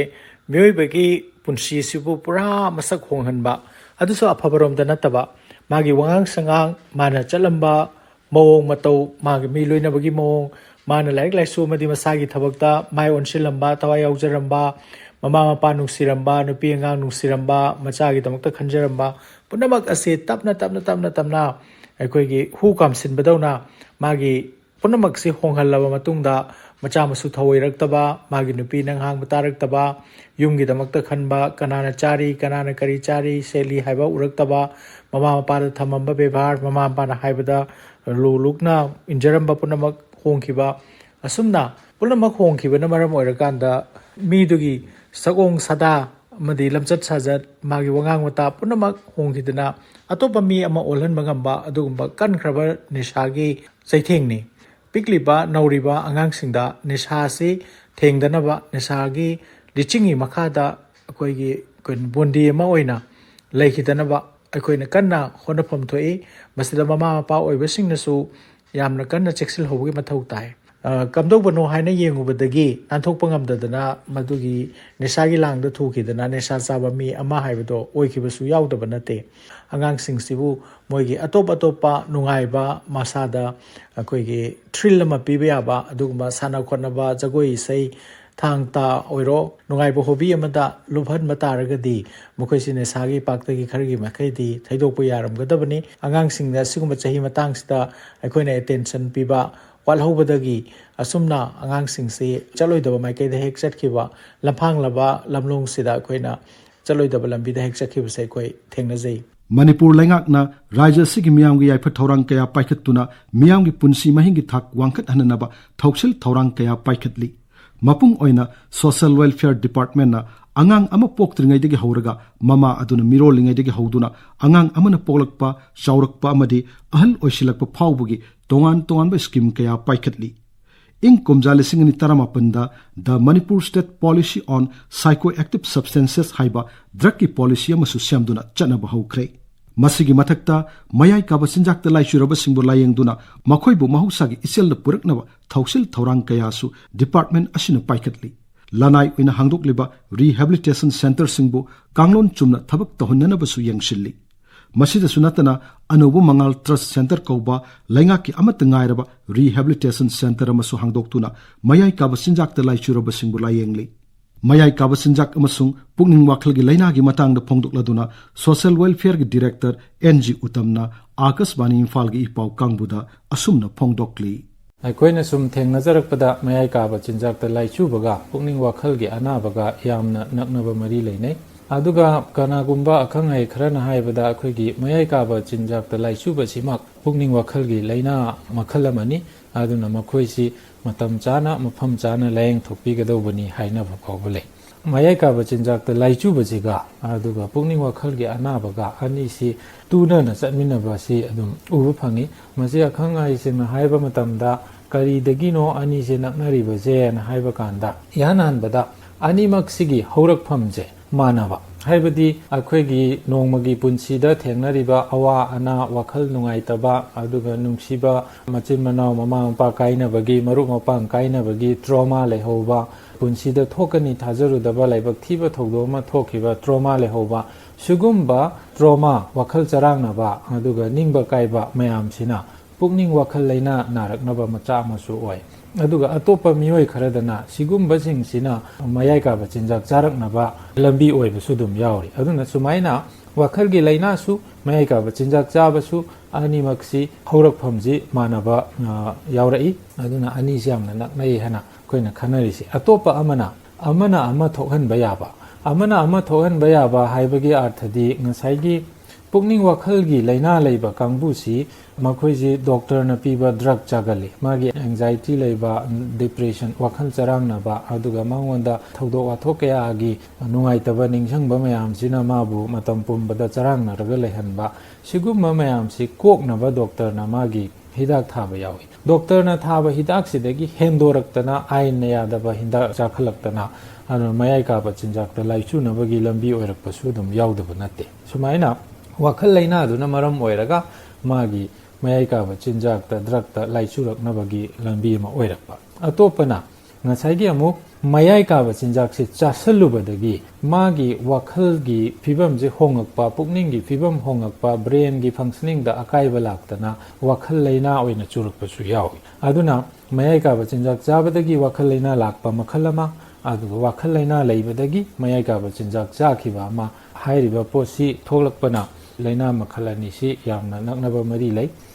ꯃꯤꯑꯣꯏꯕꯒꯤ ꯄꯨꯟꯁꯤꯁꯤꯕꯨ ꯄꯨꯔꯥ ꯃꯁꯛ ꯍꯣꯡꯍꯟꯕ, ꯑꯗꯨꯁꯨ ꯑꯐꯕꯔꯣꯝꯗ ꯅꯠꯇꯕ, ꯃꯥꯒꯤ ꯋꯥꯉꯥꯡ ꯁꯉꯥꯡ, ꯃꯥꯅ ꯆꯠꯂꯝꯕ ꯃꯑꯣꯡ ꯃꯇꯧ, ꯃꯥꯒꯤ ꯃꯤ ꯂꯣꯏꯅꯕꯒꯤ ꯃꯑꯣꯡ, ꯃꯥꯅ ꯂꯥꯏꯔꯤꯛ ꯂꯥꯏꯁꯨ ꯑꯃꯗꯤ ꯃꯁꯥꯒꯤ ꯊꯕꯛꯇ ꯃꯥꯏ ꯑꯣꯟꯁꯤꯜꯂꯝꯕ, ꯊꯋꯥꯏ ꯌꯥꯎꯖꯔꯝꯕ, ꯃꯃꯥ ꯃꯄꯥ ꯅꯨꯡꯁꯤꯔꯝꯕ, ꯅꯨꯄꯤ ꯑꯉꯥꯡ ꯅꯨꯡꯁꯤꯔꯝꯕ, ꯃꯆꯥꯒꯤꯗꯃꯛꯇ ꯈꯟꯖꯔꯝꯕ ꯄꯨꯝꯅꯃꯛ ꯑꯁꯤ ꯇꯞꯅ ꯇꯞꯅ ꯇꯞꯅ ꯇꯞꯅ ꯑꯩꯈꯣꯏꯒꯤ ꯍꯨ ꯀꯥꯝꯁꯤꯟꯕꯗꯧꯅ ꯃꯥꯒꯤ ꯄꯨꯝꯅꯃꯛꯁꯤ ꯍꯣꯡꯍꯜꯂꯕ ꯃꯇꯨꯡꯗ ꯃꯆꯥ ꯃꯁꯨ ꯊꯧꯑꯣꯏꯔꯛꯇꯕ, ꯃꯥꯒꯤ ꯅꯨꯄꯤ ꯅꯪ ꯍꯥꯡꯕ ꯇꯥꯔꯛꯇꯕ, ꯌꯨꯝꯒꯤꯗꯃꯛꯇ ꯈꯟꯕ, ꯀꯅꯥꯅ ꯆꯥꯔꯤ, ꯀꯅꯥꯅ ꯀꯔꯤ ꯆꯥꯔꯤ, ꯁꯦꯠꯂꯤ ꯍꯥꯏꯕ ꯎꯔꯛꯇꯕ, ꯃꯃꯥ ꯃꯄꯥꯗ ꯊꯝꯃꯝꯕ ꯕꯦꯕꯥꯔ, ꯃꯃꯥ ꯃꯄꯥꯅ ꯍꯥꯏꯕꯗ ꯂꯨ ꯂꯨꯛꯅ ꯏꯟꯖꯔꯝꯕ ꯄꯨꯝꯅꯃꯛ ꯍꯣꯡꯈꯤꯕ, ꯑꯁꯨꯝꯅ ꯄꯨꯝꯅꯃꯛ ꯍꯣꯡꯈꯤꯕꯅ ꯃꯔꯝ ꯑꯣꯏꯔꯀꯥꯟꯗ ꯃꯤꯗꯨꯒꯤ ꯁꯛꯑꯣꯡ ꯁꯥꯗꯥ ꯑꯃꯗꯤ ꯂꯝꯆꯠ ꯁꯥꯖꯠ, ꯃꯥꯒꯤ ꯋꯥꯉꯥꯡ ꯋꯥꯇꯥ ꯄꯨꯝꯅꯃꯛ ꯍꯣꯡꯈꯤꯗꯅ ꯑꯇꯣꯞꯄ ꯃꯤ ꯑꯃ ꯑꯣꯜꯍꯟꯕ ꯉꯝꯕ ꯑꯗꯨꯒꯨꯝꯕ ꯀꯟꯈ꯭ꯔꯕ ꯅꯤꯁꯥꯒꯤ ꯆꯩꯊꯦꯡꯅꯤ꯫ ꯄꯤꯛꯂꯤꯕ ꯅꯧꯔꯤꯕ ꯑꯉꯥꯡꯁꯤꯡꯗ ꯅꯤꯁꯥ ꯑꯁꯤ ꯊꯦꯡꯗꯅꯕ, ꯅꯤꯁꯥꯒꯤ ꯂꯤꯆꯤꯡꯒꯤ ꯃꯈꯥꯗ ꯑꯩꯈꯣꯏꯒꯤ, ꯑꯩꯈꯣꯏ ꯕꯣꯟꯗꯤ ꯑꯃ ꯑꯣꯏꯅ ꯂꯩꯈꯤꯗꯅꯕ ꯑꯩꯈꯣꯏꯅ ꯀꯟꯅ ꯍꯣꯠꯅꯐꯝ ꯊꯣꯛꯏ꯫ ꯃꯁꯤꯗ ꯃꯃꯥ ꯃꯄꯥ ꯑꯣꯏꯕꯁꯤꯡꯅꯁꯨ ꯌꯥꯝꯅ ꯀꯟꯅ ꯆꯦꯛꯁꯤꯜꯍꯧꯕꯒꯤ ꯃꯊꯧ ꯇꯥꯏ꯫ ꯑ, ꯀꯝꯗꯧꯕꯅꯣ ꯍꯥꯏꯅ ꯌꯦꯡꯉꯨꯕꯗꯒꯤ ꯅꯥꯟꯊꯣꯛꯄ ꯉꯝꯗꯗꯅ ꯃꯗꯨꯒꯤ ꯅꯤꯁꯥꯒꯤ ꯂꯥꯡꯗ ꯊꯨꯈꯤꯗꯅ ꯅꯤꯁꯥ ꯆꯥꯕ ꯃꯤ ꯑꯃ ꯍꯥꯏꯕꯗꯣ ꯑꯣꯏꯈꯤꯕꯁꯨ ꯌꯥꯎꯗꯕ ꯅꯠꯇꯦ꯫ ꯑꯉꯥꯡꯁꯤꯡꯁꯤꯕꯨ ꯃꯣꯏꯒꯤ ꯑꯇꯣꯞ ꯑꯇꯣꯞꯄ ꯅꯨꯡꯉꯥꯏꯕ, ꯃꯁꯥꯗ ꯑꯩꯈꯣꯏꯒꯤ thrill ꯑꯃ ꯄꯤꯕ ꯌꯥꯕ ꯑꯗꯨꯒꯨꯝꯕ ꯁꯥꯟꯅ ꯈꯣꯠꯅꯕ, ꯖꯒꯣꯏ ꯏꯁꯩ, ꯊꯥꯡ ꯇꯥ ꯑꯣꯏꯔꯣ, ꯅꯨꯡꯉꯥꯏꯕ hobby ꯑꯃꯗ ꯂꯨꯞꯍꯟꯕ ꯇꯥꯔꯒꯗꯤ ꯃꯈꯣꯏꯁꯤ ꯅꯤꯁꯥꯒꯤ ꯄꯥꯛꯇꯒꯤ ꯈꯔꯒꯤ ꯃꯈꯩꯗꯤ ꯊꯩꯗꯣꯛꯄ ꯌꯥꯔꯝꯒꯗꯕꯅꯤ꯫ ꯑꯉꯥꯡꯁꯤꯡꯗ ꯑꯁꯤꯒꯨꯝꯕ ꯆꯍꯤ ꯃꯇꯥꯡꯁꯤꯗ ꯑꯩꯈꯣꯏꯅ attention ꯄꯤꯕ ꯋꯥꯠꯍꯧꯕꯗꯒꯤ ꯑꯁꯨꯝꯅ ꯑꯉꯥꯡꯁꯤꯡꯁꯤ ꯆꯠꯂꯣꯏꯗꯕ ꯃꯥꯏꯀꯩꯗ ꯍꯦꯛ ꯆꯠꯈꯤꯕ, ꯂꯝꯐꯥꯡꯂꯕ ꯂꯝꯂꯣꯡꯁꯤꯗ ꯑꯩꯈꯣꯏꯅ ꯆꯠꯂꯣꯏꯗꯕ ꯂꯝꯕꯤꯗ ꯍꯦꯛ ꯆꯠꯈꯤꯕꯁꯦ ꯑꯩꯈꯣꯏ ꯊꯦꯡꯅꯖꯩ꯫ ꯃꯅꯤꯄꯨꯔ ꯂꯩꯉꯥꯛꯅ ꯔꯥꯖ꯭ꯌ ꯑꯁꯤꯒꯤ ꯃꯤꯌꯥꯝꯒꯤ ꯌꯥꯏꯐ ꯊꯧꯔꯥꯡ ꯀꯌꯥ ꯄꯥꯏꯈꯠꯇꯨꯅ ꯃꯤꯌꯥꯝꯒꯤ ꯄꯨꯟꯁꯤ ꯃꯍꯤꯡꯒꯤ ꯊꯥꯛ ꯋꯥꯡꯈꯠꯍꯟꯅꯅꯕ ꯊꯧꯁꯤꯜ ꯊꯧꯔꯥꯡ ꯀꯌꯥ ꯄꯥꯏꯈꯠꯂꯤ꯫ ꯃꯄꯨꯡ ꯑꯣꯏꯅ Social Welfare Departmentꯅ ꯑꯉꯥꯡ ꯑꯃ ꯄꯣꯛꯇ꯭ꯔꯤꯉꯩꯗꯒꯤ ꯍꯧꯔꯒ ꯃꯃꯥ ꯑꯗꯨꯅ ꯃꯤꯔꯣꯜꯂꯤꯉꯩꯗꯒꯤ ꯍꯧꯗꯨꯅ ꯑꯉꯥꯡ ꯑꯃꯅ ꯄꯣꯛꯂꯛꯄ, ꯆꯥꯎꯔꯛꯄ ꯑꯃꯗꯤ ꯑꯍꯜ ꯑꯣꯏꯁꯤꯜꯂꯛꯄ ꯐꯥꯎꯕꯒꯤ ꯇꯣꯉꯥꯟ ꯇꯣꯉꯥꯟꯕ scheme ꯀꯌꯥ ꯄꯥꯏꯈꯠꯂꯤ꯫ ꯏꯪ ꯀꯨꯝꯖꯥ ꯂꯤꯁꯤꯡ ꯑꯅꯤ ꯇꯔꯥꯃꯥꯄꯟꯗ The Manipur State Policy on Psychoactive Substances ꯍꯥꯏꯕ drugꯀꯤ policy ꯑꯃꯁꯨ ꯁꯦꯝꯗꯨꯅ ꯆꯠꯅꯕ ꯍꯧꯈ꯭ꯔꯦ꯫ ꯃꯁꯤꯒꯤ ꯃꯊꯛꯇ ꯃꯌꯥꯏ ꯀꯥꯕ ꯆꯤꯟꯖꯥꯛꯇ ꯂꯥꯏꯆꯨꯔꯕꯁꯤꯡꯕꯨ ꯂꯥꯌꯦꯡꯗꯨꯅ ꯃꯈꯣꯏꯕꯨ ꯃꯍꯧꯁꯥꯒꯤ ꯏꯆꯦꯜꯗ ꯄꯨꯔꯛꯅꯕ ꯊꯧꯁꯤꯜ ꯊꯧꯔꯥꯡ ꯀꯌꯥꯁꯨ department ꯑꯁꯤꯅ ꯄꯥꯏꯈꯠꯂꯤ꯫ ꯂꯅꯥꯏ ꯑꯣꯏꯅ ꯍꯥꯡꯗꯣꯛꯂꯤꯕ rehabilitation centreꯁꯤꯡꯕꯨ ꯀꯥꯡꯂꯣꯟ ꯆꯨꯝꯅ ꯊꯕꯛ ꯇꯧꯍꯟꯅꯅꯕꯁꯨ ꯌꯦꯡꯁꯤꯜꯂꯤ꯫ ꯃꯁꯤꯗꯁꯨ ꯅꯠꯇꯅ ꯑꯅꯧꯕ ꯃꯉꯥꯜ Trust Centre ꯀꯧꯕ ꯂꯩꯉꯥꯛꯀꯤ ꯑꯃꯠꯇ ꯉꯥꯏꯔꯕ rehabilitation centre ꯑꯃꯁꯨ ꯍꯥꯡꯗꯣꯛꯇꯨꯅ ꯃꯌꯥꯏ ꯀꯥꯕ ꯆꯤꯟꯖꯥꯛꯇ ꯂꯥꯏꯆꯨꯔꯕꯁꯤꯡꯕꯨ ꯂꯥꯌꯦꯡꯂꯤ꯫ ꯃꯌꯥꯏ ꯀꯥꯕ ꯆꯤꯟꯖꯥꯛ ꯑꯃꯁꯨꯡ ꯄꯨꯛꯅꯤꯡ ꯋꯥꯈꯜꯒꯤ ꯂꯥꯏꯅꯥꯒꯤ ꯃꯇꯥꯡꯗ ꯐꯣꯡꯗꯣꯛꯂꯗꯨꯅ Social Welfareꯒꯤ Director N G ꯎꯇꯝꯅ ꯑꯥꯀꯥꯁꯕꯥꯅꯤ ꯏꯝꯐꯥꯜꯒꯤ ꯏꯄꯥꯎ ꯀꯥꯡꯕꯨꯗ ꯑꯁꯨꯝꯅ ꯐꯣꯡꯗꯣꯛꯂꯤ꯫ ꯑꯩꯈꯣꯏꯅ ꯁꯨꯝ ꯊꯦꯡꯅꯖꯔꯛꯄꯗ ꯃꯌꯥꯏ ꯀꯥꯕ ꯆꯤꯟꯖꯥꯛꯇ ꯂꯥꯏꯆꯨꯕꯒ ꯄꯨꯛꯅꯤꯡ ꯋꯥꯈꯜꯒꯤ ꯑꯅꯥꯕꯒ ꯌꯥꯝꯅ ꯅꯛꯅꯕ ꯃꯔꯤ ꯂꯩꯅꯩ꯫ ꯑꯗꯨꯒ ꯀꯅꯥꯒꯨꯝꯕ ꯑꯈꯪ ꯑꯍꯩ ꯈꯔꯅ ꯍꯥꯏꯕꯗ ꯑꯩꯈꯣꯏꯒꯤ ꯃꯌꯥꯏ ꯀꯥꯕ ꯆꯤꯟꯖꯥꯛꯇ ꯂꯥꯏꯆꯨꯕꯁꯤꯃꯛ ꯄꯨꯛꯅꯤꯡ ꯋꯥꯈꯜꯒꯤ ꯂꯥꯏꯅꯥ ꯃꯈꯜ ꯑꯃꯅꯤ꯫ ꯑꯗꯨꯅ ꯃꯈꯣꯏꯁꯤ ꯃꯇꯝ ꯆꯥꯅ ꯃꯐꯝ ꯆꯥꯅ ꯂꯥꯏꯌꯦꯡ ꯊꯣꯛꯄꯤꯒꯗꯧꯕꯅꯤ ꯍꯥꯏꯅꯕ ꯐꯥꯎꯕ ꯂꯩ꯫ ꯃꯌꯥꯏ ꯀꯥꯕ ꯆꯤꯟꯖꯥꯛꯇ ꯂꯥꯏꯆꯨꯕꯁꯤꯒ ꯑꯗꯨꯒ ꯄꯨꯛꯅꯤꯡ ꯋꯥꯈꯜꯒꯤ ꯑꯅꯥꯕꯒ ꯑꯅꯤꯁꯤ ꯇꯨꯅꯅ ꯆꯠꯃꯤꯟꯅꯕ ꯑꯁꯤ ꯑꯗꯨꯝ ꯎꯕ ꯐꯪꯉꯤ꯫ ꯃꯁꯤ ꯑꯈꯪ ꯑꯍꯩꯁꯤꯡꯅ ꯍꯥꯏꯕ ꯃꯇꯝꯗ ꯀꯔꯤꯗꯒꯤꯅꯣ ꯑꯅꯤꯁꯦ ꯅꯛꯅꯔꯤꯕꯁꯦꯅ ꯍꯥꯏꯕ ꯀꯥꯟꯗ ꯏꯍꯥꯟ ꯍꯥꯟꯕꯗ ꯑꯅꯤꯃꯛꯁꯤꯒꯤ ꯍꯧꯔꯛꯐꯝꯁꯦ ꯃꯥꯟꯅꯕ, ꯍꯥꯏꯕꯗꯤ ꯑꯩꯈꯣꯏꯒꯤ ꯅꯣꯡꯃꯒꯤ ꯄꯨꯟꯁꯤꯗ ꯊꯦꯡꯅꯔꯤꯕ ꯑꯋꯥ ꯑꯅꯥ, ꯋꯥꯈꯜ ꯅꯨꯡꯉꯥꯏꯇꯕ, ꯑꯗꯨꯒ ꯅꯨꯡꯁꯤꯕ ꯃꯆꯤꯟ ꯃꯅꯥꯎ, ꯃꯃꯥ ꯃꯄꯥ ꯀꯥꯏꯅꯕꯒꯤ, ꯃꯔꯨꯞ ꯃꯄꯥꯡ ꯀꯥꯏꯅꯕꯒꯤ trauma ꯂꯩꯍꯧꯕ, ꯄꯨꯟꯁꯤꯗ ꯊꯣꯛꯀꯅꯤ ꯊꯥꯖꯔꯨꯗꯕ ꯂꯥꯏꯕꯛ ꯊꯤꯕ ꯊꯧꯗꯣꯛ ꯑꯃ ꯊꯣꯛꯈꯤꯕ trauma ꯂꯩꯍꯧꯕ, ꯁꯤꯒꯨꯝꯕ trauma, ꯋꯥꯈꯜ ꯆꯔꯥꯡꯅꯕ, ꯑꯗꯨꯒ ꯅꯤꯡꯕ ꯀꯥꯏꯕ ꯃꯌꯥꯝꯁꯤꯅ ꯄꯨꯛꯅꯤꯡ ꯋꯥꯈꯜ ꯂꯩꯅꯥ ꯅꯥꯔꯛꯅꯕ ꯃꯆꯥꯛ ꯑꯃꯁꯨ ꯑꯣꯏ꯫ ꯑꯗꯨꯒ ꯑꯇꯣꯞꯄ ꯃꯤꯑꯣꯏ ꯈꯔꯗꯅ ꯁꯤꯒꯨꯝꯕꯁꯤꯡꯁꯤꯅ ꯃꯌꯥꯏ ꯀꯥꯕ ꯆꯤꯟꯖꯥꯛ ꯆꯥꯔꯛꯅꯕ ꯂꯝꯕꯤ ꯑꯣꯏꯕꯁꯨ ꯑꯗꯨꯝ ꯌꯥꯎꯔꯤ꯫ ꯑꯗꯨꯅ ꯁꯨꯃꯥꯏꯅ ꯋꯥꯈꯜꯒꯤ ꯂꯥꯏꯅꯥꯁꯨ ꯃꯌꯥꯏ ꯀꯥꯕ ꯆꯤꯟꯖꯥꯛ ꯆꯥꯕꯁꯨ ꯑꯅꯤꯃꯛꯁꯤ ꯍꯧꯔꯛꯐꯝꯁꯤ ꯃꯥꯟꯅꯕ, ꯑ, ꯌꯥꯎꯔꯛꯏ꯫ ꯑꯗꯨꯅ ꯑꯅꯤꯁꯤ ꯌꯥꯝꯅ ꯅꯛꯅꯩ ꯍꯥꯏꯅ ꯑꯩꯈꯣꯏꯅ ꯈꯟꯅꯔꯤꯁꯤ꯫ ꯑꯇꯣꯞꯄ ꯑꯃꯅ, ꯑꯃꯅ ꯑꯃ ꯊꯣꯛꯍꯟꯕ ꯌꯥꯕ, ꯑꯃꯅ ꯑꯃ ꯊꯣꯛꯍꯟꯕ ꯌꯥꯕ ꯍꯥꯏꯕꯒꯤ ꯑꯥꯔꯊꯗꯤ ꯉꯁꯥꯏꯒꯤ ꯄꯨꯛꯅꯤꯡ ꯋꯥꯈꯜꯒꯤ ꯂꯥꯏꯅꯥ ꯂꯩꯕ ꯀꯥꯡꯕꯨꯁꯤ ꯃꯈꯣꯏꯁꯤ ꯗꯣꯛꯇꯔꯅ ꯄꯤꯕ ꯗ꯭ꯔꯒ ꯆꯥꯒꯜꯂꯤ꯫ ꯃꯥꯒꯤ ꯑꯦꯡꯖꯥꯏꯇꯤ ꯂꯩꯕ, ꯗꯤꯄ꯭ꯔꯦꯁꯟ, ꯋꯥꯈꯜ ꯆꯔꯥꯡꯅꯕ, ꯑꯗꯨꯒ ꯃꯉꯣꯟꯗ ꯊꯧꯗꯣꯛ ꯋꯥꯊꯣꯛ ꯀꯌꯥꯒꯤ ꯅꯨꯡꯉꯥꯏꯇꯕ ꯅꯤꯡꯁꯤꯡꯕ ꯃꯌꯥꯝꯁꯤꯅ ꯃꯥꯕꯨ ꯃꯇꯝ ꯄꯨꯝꯕꯗ ꯆꯔꯥꯡꯅꯔꯒ ꯂꯩꯍꯟꯕ, ꯁꯤꯒꯨꯝꯕ ꯃꯌꯥꯝꯁꯤ ꯀꯣꯛꯅꯕ ꯗꯣꯛꯇꯔꯅ ꯃꯥꯒꯤ ꯍꯤꯗꯥꯛ ꯊꯥꯕ ꯌꯥꯎꯏ꯫ ꯗꯣꯛꯇꯔꯅ ꯊꯥꯕ ꯍꯤꯗꯥꯛꯁꯤꯗꯒꯤ ꯍꯦꯟꯗꯣꯔꯛꯇꯅ ꯑꯥꯏꯟꯅ ꯌꯥꯗꯕ ꯍꯤꯗꯥꯛ ꯆꯥꯈꯠꯂꯛꯇꯅ ꯑꯗꯨꯅ ꯃꯌꯥꯏ ꯀꯥꯕ ꯆꯤꯟꯖꯥꯛꯇ ꯂꯥꯏꯆꯨꯅꯕꯒꯤ ꯂꯝꯕꯤ ꯑꯣꯏꯔꯛꯄꯁꯨ ꯑꯗꯨꯝ ꯌꯥꯎꯗꯕ ꯅꯠꯇꯦ꯫ ꯁꯨꯃꯥꯏꯅ ꯋꯥꯈꯜ ꯂꯥꯏꯅꯥꯗꯨꯅ ꯃꯔꯝ ꯑꯣꯏꯔꯒ ꯃꯥꯒꯤ ꯃꯌꯥꯏ ꯀꯥꯕ ꯆꯤꯟꯖꯥꯛꯇ, ꯗ꯭ꯔꯒꯇ ꯂꯥꯏꯆꯨꯔꯛꯅꯕꯒꯤ ꯂꯝꯕꯤ ꯑꯃ ꯑꯣꯏꯔꯛꯄ꯫ ꯑꯇꯣꯞꯄꯅ ꯉꯁꯥꯏꯒꯤ ꯑꯃꯨꯛ ꯃꯌꯥꯏ ꯀꯥꯕ ꯆꯤꯟꯖꯥꯛꯁꯦ ꯆꯥꯁꯤꯜꯂꯨꯕꯗꯒꯤ ꯃꯥꯒꯤ ꯋꯥꯈꯜꯒꯤ ꯐꯤꯕꯝꯁꯦ ꯍꯣꯉꯛꯄ, ꯄꯨꯛꯅꯤꯡꯒꯤ ꯐꯤꯕꯝ ꯍꯣꯉꯛꯄ, ꯕ꯭ꯔꯦꯟꯒꯤ ꯐꯪꯁꯅꯤꯡꯗ ꯑꯀꯥꯏꯕ ꯂꯥꯛꯇꯅ ꯋꯥꯈꯜ ꯂꯥꯏꯅꯥ ꯑꯣꯏꯅ ꯆꯨꯔꯛꯄꯁꯨ ꯌꯥꯎꯏ꯫ ꯑꯗꯨꯅ ꯃꯌꯥꯏ ꯀꯥꯕ ꯆꯤꯟꯖꯥꯛ ꯆꯥꯕꯗꯒꯤ ꯋꯥꯈꯜ ꯂꯥꯏꯅꯥ ꯂꯥꯛꯄ ꯃꯈꯜ ꯑꯃ, ꯑꯗꯨꯒ ꯋꯥꯈꯜ ꯂꯥꯏꯅꯥ ꯂꯩꯕꯗꯒꯤ ꯃꯌꯥꯏ ꯀꯥꯕ ꯆꯤꯟꯖꯥꯛ ꯆꯥꯈꯤꯕ ꯑꯃ, ꯍꯥꯏꯔꯤꯕ ꯄꯣꯠꯁꯤ ꯊꯣꯛꯂꯛꯄꯅ ꯂꯥꯏꯅꯥ ꯃꯈꯜ ꯑꯅꯤꯁꯤ ꯌꯥꯝꯅ ꯅꯛꯅꯕ ꯃꯔꯤ ꯂꯩ꯫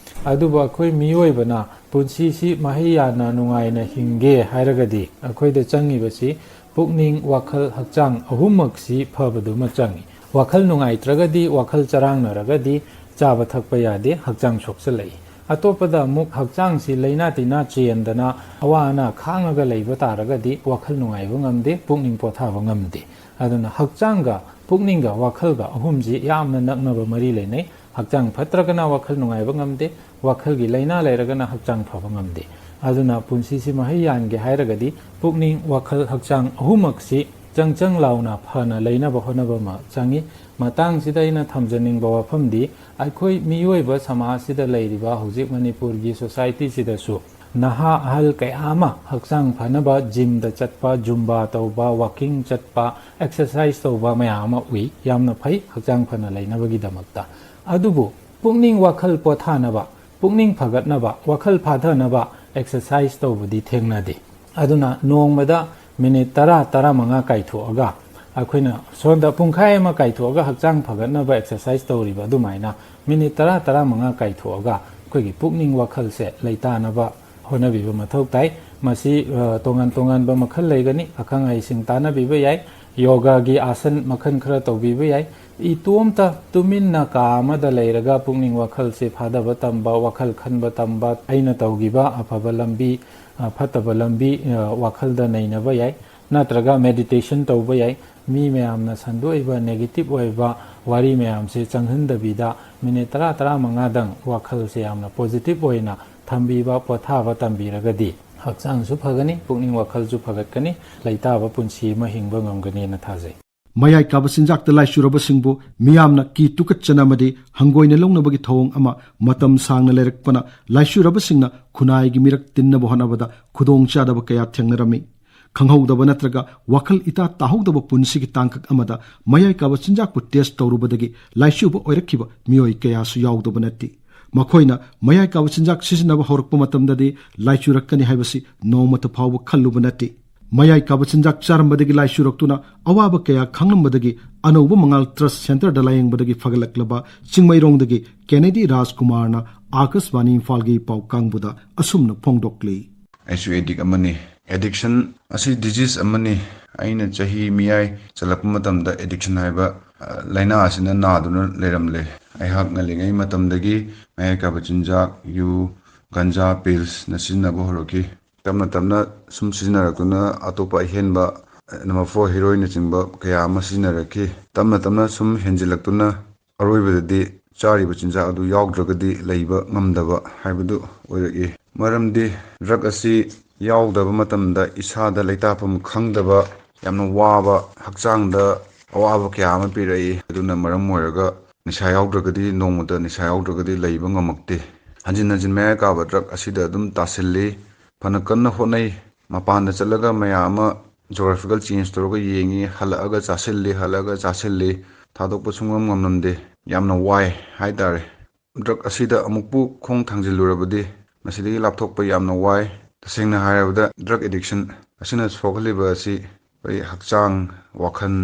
ꯑꯗꯨꯕꯨ ꯑꯩꯈꯣꯏ ꯃꯤꯑꯣꯏꯕꯅ ꯄꯨꯟꯁꯤꯁꯤ ꯃꯍꯩ ꯌꯥꯟꯅ ꯅꯨꯡꯉꯥꯏꯅ ꯍꯤꯡꯒꯦ ꯍꯥꯏꯔꯒꯗꯤ ꯑꯩꯈꯣꯏꯗ ꯆꯪꯉꯤꯕꯁꯤ ꯄꯨꯛꯅꯤꯡ, ꯋꯥꯈꯜ, ꯍꯛꯆꯥꯡ ꯑꯍꯨꯝꯃꯛꯁꯤ ꯐꯕꯗꯨꯃ ꯆꯪꯉꯤ꯫ ꯋꯥꯈꯜ ꯅꯨꯡꯉꯥꯏꯇ꯭ꯔꯒꯗꯤ, ꯋꯥꯈꯜ ꯆꯔꯥꯡꯅꯔꯒꯗꯤ ꯆꯥꯕ ꯊꯛꯄ ꯌꯥꯗꯦ, ꯍꯛꯆꯥꯡ ꯁꯣꯛꯆꯜꯂꯛꯏ꯫ ꯑꯇꯣꯞꯄꯗ ꯑꯃꯨꯛ ꯍꯛꯆꯥꯡꯁꯤ ꯂꯩꯅꯥ ꯇꯤꯟꯅꯥ ꯆꯦꯟꯗꯅ ꯑꯋꯥ ꯑꯅꯥ ꯈꯥꯡꯉꯒ ꯂꯩꯕ ꯇꯥꯔꯒꯗꯤ ꯋꯥꯈꯜ ꯅꯨꯡꯉꯥꯏꯕ ꯉꯝꯗꯦ, ꯄꯨꯛꯅꯤꯡ ꯄꯣꯊꯥꯕ ꯉꯝꯗꯦ꯫ ꯑꯗꯨꯅ ꯍꯛꯆꯥꯡꯒ ꯄꯨꯛꯅꯤꯡꯒ ꯋꯥꯈꯜꯒ ꯑꯍꯨꯝꯁꯤ ꯌꯥꯝꯅ ꯅꯛꯅꯕ ꯃꯔꯤ ꯂꯩꯅꯩ꯫ ꯍꯛꯆꯥꯡ ꯐꯠꯇ꯭ꯔꯒꯅ ꯋꯥꯈꯜ ꯅꯨꯡꯉꯥꯏꯕ ꯉꯝꯗꯦ, ꯋꯥꯈꯜꯒꯤ ꯂꯥꯏꯅꯥ ꯂꯩꯔꯒꯅ ꯍꯛꯆꯥꯡ ꯐꯕ ꯉꯝꯗꯦ꯫ ꯑꯗꯨꯅ ꯄꯨꯟꯁꯤꯁꯤ ꯃꯍꯩ ꯌꯥꯟꯒꯦ ꯍꯥꯏꯔꯒꯗꯤ ꯄꯨꯛꯅꯤꯡ, ꯋꯥꯈꯜ, ꯍꯛꯆꯥꯡ ꯑꯍꯨꯝꯃꯛꯁꯤ ꯆꯪ ꯆꯪ ꯂꯥꯎꯅ ꯐꯅ ꯂꯩꯅꯕ ꯍꯣꯠꯅꯕ ꯑꯃ ꯆꯪꯉꯤ꯫ ꯃꯇꯥꯡꯁꯤꯗ ꯑꯩꯅ ꯊꯝꯖꯅꯤꯡꯕ ꯋꯥꯐꯝꯗꯤ, ꯑꯩꯈꯣꯏ ꯃꯤꯑꯣꯏꯕ ꯁꯃꯥꯖꯁꯤꯗ ꯂꯩꯔꯤꯕ ꯍꯧꯖꯤꯛ ꯃꯅꯤꯄꯨꯔꯒꯤ ꯁꯣꯁꯥꯏꯇꯤꯁꯤꯗꯁꯨ ꯅꯍꯥ ꯑꯍꯜ ꯀꯌꯥ ꯑꯃ ꯍꯛꯆꯥꯡ ꯐꯅꯕ ꯖꯤꯝꯗ ꯆꯠꯄ, ꯖꯨꯝꯕꯥ ꯇꯧꯕ, ꯋꯥꯀꯤꯡ ꯆꯠꯄ, ꯑꯦꯛꯁꯔꯁꯥꯏꯁ ꯇꯧꯕ ꯃꯌꯥꯝ ꯑꯃ ꯎꯏ꯫ ꯌꯥꯝꯅ ꯐꯩ ꯍꯛꯆꯥꯡ ꯐꯅ ꯂꯩꯅꯕꯒꯤꯗꯃꯛꯇ꯫ ꯑꯗꯨꯕꯨ ꯄꯨꯛꯅꯤꯡ ꯋꯥꯈꯜ ꯄꯣꯊꯥꯅꯕ, ꯄꯨꯛꯅꯤꯡ ꯐꯒꯠꯅꯕ, ꯋꯥꯈꯜ ꯐꯥꯊꯅꯕ ꯑꯦꯛꯁꯔꯁꯥꯏꯁ ꯇꯧꯕꯗꯤ ꯊꯦꯡꯅꯗꯦ꯫ ꯑꯗꯨꯅ ꯅꯣꯡꯃꯗ ꯃꯤꯅꯤꯠ ꯇꯔꯥ, ꯇꯔꯥꯃꯉꯥ ꯀꯥꯏꯊꯣꯛꯑꯒ, ꯑꯩꯈꯣꯏꯅ ꯁꯣꯝꯗ ꯄꯨꯡꯈꯥꯏ ꯑꯃ ꯀꯥꯏꯊꯣꯛꯑꯒ ꯍꯛꯆꯥꯡ ꯐꯒꯠꯅꯕ ꯑꯦꯛꯁꯔꯁꯥꯏꯁ ꯇꯧꯔꯤꯕ ꯑꯗꯨꯃꯥꯏꯅ ꯃꯤꯅꯤꯠ ꯇꯔꯥ, ꯇꯔꯥꯃꯉꯥ ꯀꯥꯏꯊꯣꯛꯑꯒ ꯑꯩꯈꯣꯏꯒꯤ ꯄꯨꯛꯅꯤꯡ ꯋꯥꯈꯜꯁꯦ ꯂꯩꯇꯥꯅꯕ ꯍꯣꯠꯅꯕꯤꯕ ꯃꯊꯧ ꯇꯥꯏ꯫ ꯃꯁꯤ, ꯑ, ꯇꯣꯉꯥꯟ ꯇꯣꯉꯥꯟꯕ ꯃꯈꯜ ꯂꯩꯒꯅꯤ, ꯑꯈꯪ ꯑꯍꯩꯁꯤꯡ ꯇꯥꯟꯅꯕꯤꯕ ꯌꯥꯏ꯫ ꯌꯣꯒꯥꯒꯤ ꯑꯥꯁꯟ ꯃꯈꯜ ꯈꯔ ꯇꯧꯕꯤꯕ ꯌꯥꯏ꯫ ꯏꯇꯣꯝꯇ ꯇꯨꯃꯤꯟꯅ ꯀꯥ ꯑꯃꯗ ꯂꯩꯔꯒ ꯄꯨꯛꯅꯤꯡ ꯋꯥꯈꯜꯁꯦ ꯐꯥꯗꯕ ꯇꯝꯕ, ꯋꯥꯈꯜ ꯈꯟꯕ ꯇꯝꯕ, ꯑꯩꯅ ꯇꯧꯈꯤꯕ ꯑꯐꯕ ꯂꯝꯕꯤ, ꯑ, ꯐꯠꯇꯕ ꯂꯝꯕꯤ, ꯑ, ꯋꯥꯈꯜꯗ ꯅꯩꯅꯕ ꯌꯥꯏ꯫ ꯅꯠꯇ꯭ꯔꯒ ꯃꯦꯗꯤꯇꯦꯁꯟ ꯇꯧꯕ ꯌꯥꯏ꯫ ꯃꯤ ꯃꯌꯥꯝꯅ ꯁꯟꯗꯣꯛꯏꯕ ꯅꯦꯒꯦꯇꯤꯚ ꯑꯣꯏꯕ ꯋꯥꯔꯤ ꯃꯌꯥꯝꯁꯦ ꯆꯪꯍꯟꯗꯕꯤꯗ ꯃꯤꯅꯤꯠ ꯇꯔꯥ, ꯇꯔꯥꯃꯉꯥꯗꯪ ꯋꯥꯈꯜꯁꯦ ꯌꯥꯝꯅ ꯄꯣꯖꯤꯇꯤꯚ ꯑꯣꯏꯅ ꯊꯝꯕꯤꯕ, ꯄꯣꯊꯥꯕ ꯇꯝꯕꯤꯔꯒꯗꯤ ꯍꯛꯆꯥꯡꯁꯨ ꯐꯒꯅꯤ, ꯄꯨꯛꯅꯤꯡ ꯋꯥꯈꯜꯁꯨ ꯐꯒꯠꯀꯅꯤ, ꯂꯩꯇꯥꯕ ꯄꯨꯟꯁꯤ ꯑꯃ ꯍꯤꯡꯕ ꯉꯝꯒꯅꯤꯅ ꯊꯥꯖꯩ꯫ ꯃꯌꯥꯏ ꯀꯥꯕ ꯆꯤꯟꯖꯥꯛꯇ ꯂꯥꯏꯆꯨꯔꯕꯁꯤꯡꯕꯨ ꯃꯤꯌꯥꯝꯅ ꯀꯤ ꯇꯨꯀꯠꯆꯅ ꯑꯃꯗꯤ ꯍꯪꯒꯣꯏꯅ ꯂꯧꯅꯕꯒꯤ ꯊꯧꯑꯣꯡ ꯑꯃ ꯃꯇꯝ ꯁꯥꯡꯅ ꯂꯩꯔꯛꯄꯅ ꯂꯥꯏꯆꯨꯔꯕꯁꯤꯡꯅ ꯈꯨꯟꯅꯥꯏꯒꯤ ꯃꯤꯔꯛ ꯇꯤꯟꯅꯕ ꯍꯣꯠꯅꯕꯗ ꯈꯨꯗꯣꯡꯆꯥꯗꯕ ꯀꯌꯥ ꯊꯦꯡꯅꯔꯝꯃꯤ꯫ ꯈꯪꯍꯧꯗꯕ ꯅꯠꯇ꯭ꯔꯒ ꯋꯥꯈꯜ ꯏꯇꯥ ꯇꯥꯍꯧꯗꯕ ꯄꯨꯟꯁꯤꯒꯤ ꯇꯥꯡꯀꯛ ꯑꯃꯗ ꯃꯌꯥꯏ ꯀꯥꯕ ꯆꯤꯟꯖꯥꯛꯄꯨ ꯇꯦꯁ ꯇꯧꯔꯨꯕꯗꯒꯤ ꯂꯥꯏꯆꯨꯕ ꯑꯣꯏꯔꯛꯈꯤꯕ ꯃꯤꯑꯣꯏ ꯀꯌꯥꯁꯨ ꯌꯥꯎꯗꯕ ꯅꯠꯇꯦ꯫ ꯃꯈꯣꯏꯅ ꯃꯌꯥꯏ ꯀꯥꯕ ꯆꯤꯟꯖꯥꯛ ꯁꯤꯖꯤꯟꯅꯕ ꯍꯧꯔꯛꯄ ꯃꯇꯝꯗꯗꯤ ꯂꯥꯏꯆꯨꯔꯛꯀꯅꯤ ꯍꯥꯏꯕꯁꯤ ꯅꯣꯡꯃꯇ ꯐꯥꯎꯕ ꯈꯜꯂꯨꯕ ꯅꯠꯇꯦ꯫ ꯃꯌꯥꯏ ꯀꯥꯕ ꯆꯤꯟꯖꯥꯛ ꯆꯥꯔꯝꯕꯗꯒꯤ ꯂꯥꯏꯆꯨꯔꯛꯇꯨꯅ ꯑꯋꯥꯕ ꯀꯌꯥ ꯈꯥꯡꯂꯝꯕꯗꯒꯤ ꯑꯅꯧꯕ ꯃꯉꯥꯜ ꯇ꯭ꯔꯁ ꯁꯦꯟꯇꯔꯗ ꯂꯥꯌꯦꯡꯕꯗꯒꯤ ꯐꯒꯠꯂꯛꯂꯕ ꯆꯤꯡꯃꯩꯔꯣꯡꯗꯒꯤ ꯀꯦꯅꯦꯗꯤ ꯔꯥꯖꯀꯨꯃꯥꯔꯅ ꯑꯥꯀꯥꯁꯕꯥꯅꯤ ꯏꯝꯐꯥꯜꯒꯤ ꯄꯥꯎ ꯀꯥꯡꯕꯨꯗ ꯑꯁꯨꯝꯅ ꯐꯣꯡꯗꯣꯛꯂꯤ꯫ ꯑꯩꯁꯨ ꯑꯦꯗꯤꯛ ꯑꯃꯅꯤ꯫ ꯑꯦꯗꯤꯛꯁꯟ ꯑꯁꯤ ꯗꯤꯖꯤꯖ ꯑꯃꯅꯤ꯫ ꯑꯩꯅ ꯆꯍꯤ ꯃꯤꯌꯥꯏ ꯆꯜꯂꯛꯄ ꯃꯇꯝꯗ ꯑꯦꯗꯤꯛꯁꯟ ꯍꯥꯏꯕ, ꯑ, ꯂꯥꯏꯅꯥ ꯑꯁꯤꯅ ꯅꯥꯗꯨꯅ ꯂꯩꯔꯝꯂꯦ꯫ ꯑꯩꯍꯥꯛ ꯉꯜꯂꯤꯉꯩ ꯃꯇꯝꯗꯒꯤ ꯃꯌꯥꯏ ꯀꯥꯕ ꯆꯤꯟꯖꯥꯛ, ꯌꯨ, ꯒꯟꯖꯥ, ꯄꯤꯜꯁꯅ ꯁꯤꯖꯤꯟꯅꯕ ꯍꯧꯔꯛꯈꯤ꯫ ꯇꯞꯅ ꯇꯞꯅ ꯁꯨꯝ ꯁꯤꯖꯤꯟꯅꯔꯛꯇꯨꯅ ꯑꯇꯣꯞꯄ ꯑꯍꯦꯟꯕ, ꯑ, ꯅꯝꯕꯔ ꯐꯣꯔ ꯍꯤꯔꯣꯏꯟꯅꯆꯤꯡꯕ ꯀꯌꯥ ꯑꯃ ꯁꯤꯖꯤꯟꯅꯔꯛꯈꯤ꯫ ꯇꯞꯅ ꯇꯞꯅ ꯁꯨꯝ ꯍꯦꯟꯖꯤꯜꯂꯛꯇꯨꯅ ꯑꯔꯣꯏꯕꯗꯗꯤ ꯆꯥꯔꯤꯕ ꯆꯤꯟꯖꯥꯛ ꯑꯗꯨ ꯌꯥꯎꯗ꯭ꯔꯒꯗꯤ ꯂꯩꯕ ꯉꯝꯗꯕ ꯍꯥꯏꯕꯗꯨ ꯑꯣꯏꯔꯛꯏ꯫ ꯃꯔꯝꯗꯤ ꯗ꯭ꯔꯒ ꯑꯁꯤ ꯌꯥꯎꯗꯕ ꯃꯇꯝꯗ ꯏꯁꯥꯗ ꯂꯩꯇꯥꯐꯝ ꯈꯪꯗꯕ, ꯌꯥꯝꯅ ꯋꯥꯕ, ꯍꯛꯆꯥꯡꯗ ꯑꯋꯥꯕ ꯀꯌꯥ ꯑꯃ ꯄꯤꯔꯛꯏ꯫ ꯑꯗꯨꯅ ꯃꯔꯝ ꯑꯣꯏꯔꯒ ꯅꯤꯁꯥ ꯌꯥꯎꯗ꯭ꯔꯒꯗꯤ, ꯅꯣꯡꯃꯇ ꯅꯤꯁꯥ ꯌꯥꯎꯗ꯭ꯔꯒꯗꯤ ꯂꯩꯕ ꯉꯝꯃꯛꯇꯦ꯫ ꯍꯟꯖꯤꯟ ꯍꯟꯖꯤꯟ ꯃꯌꯥꯏ ꯀꯥꯕ ꯗ꯭ꯔꯒ ꯑꯁꯤꯗ ꯑꯗꯨꯝ ꯇꯥꯁꯤꯜꯂꯤ꯫ ꯐꯅ ꯀꯟꯅ ꯍꯣꯠꯅꯩ꯫ ꯃꯄꯥꯟꯗ ꯆꯠꯂꯒ ꯃꯌꯥꯝ ꯑꯃ ꯖꯣꯒ꯭ꯔꯥꯐꯤꯀꯦꯜ ꯆꯦꯟꯖ ꯇꯧꯔꯒ ꯌꯦꯡꯉꯤ, ꯍꯜꯂꯛꯑꯒ ꯆꯥꯁꯤꯜꯂꯤ, ꯍꯜꯂꯛꯑꯒ ꯆꯥꯁꯤꯜꯂꯤ꯫ ꯊꯥꯗꯣꯛꯄ ꯁꯨꯡꯉꯝ ꯉꯝꯂꯝꯗꯦ꯫ ꯌꯥꯝꯅ ꯋꯥꯏ ꯍꯥꯏꯇꯥꯔꯦ꯫ ꯗ꯭ꯔꯒ ꯑꯁꯤꯗ ꯑꯃꯨꯛꯄꯨ ꯈꯣꯡ ꯊꯥꯡꯖꯤꯜꯂꯨꯔꯕꯗꯤ ꯃꯁꯤꯗꯒꯤ ꯂꯥꯞꯊꯣꯛꯄ ꯌꯥꯝꯅ ꯋꯥꯏ꯫ ꯇꯁꯦꯡꯅ ꯍꯥꯏꯔꯕꯗ ꯗ꯭ꯔꯒ ꯑꯦꯗꯤꯛꯁꯟ ꯑꯁꯤꯅ ꯁꯣꯛꯍꯜꯂꯤꯕ ꯑꯁꯤ ꯑꯩꯈꯣꯏ ꯍꯛꯆꯥꯡ, ꯋꯥꯈꯜ,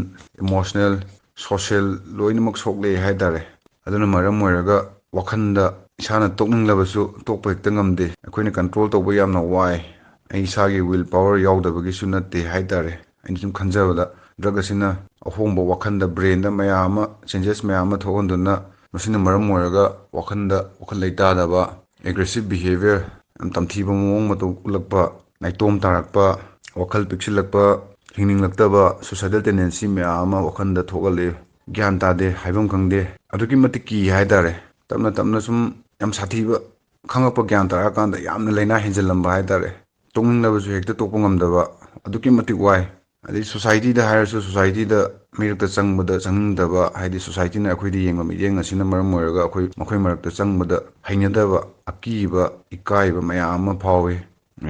ꯏꯃꯣꯁꯅꯦꯜ, ꯁꯣꯁꯤꯌꯦꯜ ꯂꯣꯏꯅꯃꯛ ꯁꯣꯛꯂꯛꯑꯦ ꯍꯥꯏꯇꯥꯔꯦ꯫ ꯑꯗꯨꯅ ꯃꯔꯝ ꯑꯣꯏꯔꯒ ꯋꯥꯈꯜꯗ ꯏꯁꯥꯅ ꯇꯣꯛꯅꯤꯡꯂꯕꯁꯨ ꯇꯣꯛꯄ ꯍꯦꯛꯇ ꯉꯝꯗꯦ꯫ ꯑꯩꯈꯣꯏꯅ ꯀꯟꯇ꯭ꯔꯣꯜ ꯇꯧꯕ ꯌꯥꯝꯅ ꯋꯥꯏ꯫ ꯑꯩ ꯏꯁꯥꯒꯤ ꯋꯤꯜ ꯄꯥꯋꯔ ꯌꯥꯎꯗꯕꯒꯤꯁꯨ ꯅꯠꯇꯦ ꯍꯥꯏꯇꯥꯔꯦ꯫ ꯑꯩꯅ ꯁꯨꯝ ꯈꯟꯖꯕꯗ ꯗ꯭ꯔꯒ ꯑꯁꯤꯅ ꯑꯍꯣꯡꯕ ꯋꯥꯈꯜꯗ, ꯕ꯭ꯔꯦꯟꯗ ꯃꯌꯥꯝ ꯑꯃ, ꯆꯦꯟꯖꯦꯁ ꯃꯌꯥꯝ ꯑꯃ ꯊꯣꯛꯍꯟꯗꯨꯅ, ꯃꯁꯤꯅ ꯃꯔꯝ ꯑꯣꯏꯔꯒ ꯋꯥꯈꯜꯗ, ꯋꯥꯈꯜ ꯂꯩꯇꯥꯗꯕ, ꯑꯦꯒ꯭ꯔꯦꯁꯤꯞ ꯕꯤꯍꯦꯕꯤꯌꯔ, ꯌꯥꯝ ꯇꯝꯊꯤꯕ ꯃꯑꯣꯡ ꯃꯇꯧ ꯎꯠꯂꯛꯄ, ꯅꯥꯏꯇꯣꯝ ꯇꯥꯔꯛꯄ, ꯋꯥꯈꯜ ꯄꯤꯛꯁꯤꯜꯂꯛꯄ, ꯍꯤꯡꯅꯤꯡꯂꯛꯇꯕ, ꯁꯨꯁꯥꯏꯗꯦꯜ ꯇꯦꯟꯗꯦꯟꯁꯤ ꯃꯌꯥꯝ ꯑꯃ ꯋꯥꯈꯜꯗ ꯊꯣꯛꯍꯜꯂꯤ꯫ ꯒ꯭ꯌꯥꯟ ꯇꯥꯗꯦ, ꯍꯥꯏꯐꯝ ꯈꯪꯗꯦ, ꯑꯗꯨꯛꯀꯤ ꯃꯇꯤꯛ ꯀꯤ ꯍꯥꯏꯇꯥꯔꯦ꯫ ꯇꯞꯅ ꯇꯞꯅ ꯁꯨꯝ ꯌꯥꯝ ꯁꯥꯊꯤꯕ, ꯈꯪꯉꯛꯄ, ꯒ꯭ꯌꯥꯟ ꯇꯥꯔꯛꯑꯀꯥꯟꯗ ꯌꯥꯝꯅ ꯂꯥꯏꯅꯥ ꯍꯦꯟꯖꯜꯂꯝꯕ ꯍꯥꯏꯇꯥꯔꯦ꯫ ꯇꯣꯛꯅꯤꯡꯂꯕꯁꯨ ꯍꯦꯛꯇ ꯇꯣꯛꯄ ꯉꯝꯗꯕ, ꯑꯗꯨꯛꯀꯤ ꯃꯇꯤꯛ ꯋꯥꯏ꯫ ꯑꯗꯩ ꯁꯣꯁꯥꯏꯇꯤꯗ ꯍꯥꯏꯔꯁꯨ, ꯁꯣꯁꯥꯏꯇꯤꯗ ꯃꯤꯔꯛꯇ ꯆꯪꯕꯗ ꯆꯪꯅꯤꯡꯗꯕ, ꯍꯥꯏꯗꯤ ꯁꯣꯁꯥꯏꯇꯤꯅ ꯑꯩꯈꯣꯏꯗ ꯌꯦꯡꯕ ꯃꯤꯠꯌꯦꯡ ꯑꯁꯤꯅ ꯃꯔꯝ ꯑꯣꯏꯔꯒ ꯑꯩꯈꯣꯏ ꯃꯈꯣꯏ ꯃꯔꯛꯇ ꯆꯪꯕꯗ ꯍꯩꯅꯗꯕ, ꯑꯀꯤꯕ, ꯏꯀꯥꯏꯕ ꯃꯌꯥꯝ ꯑꯃ ꯐꯥꯎꯏ꯫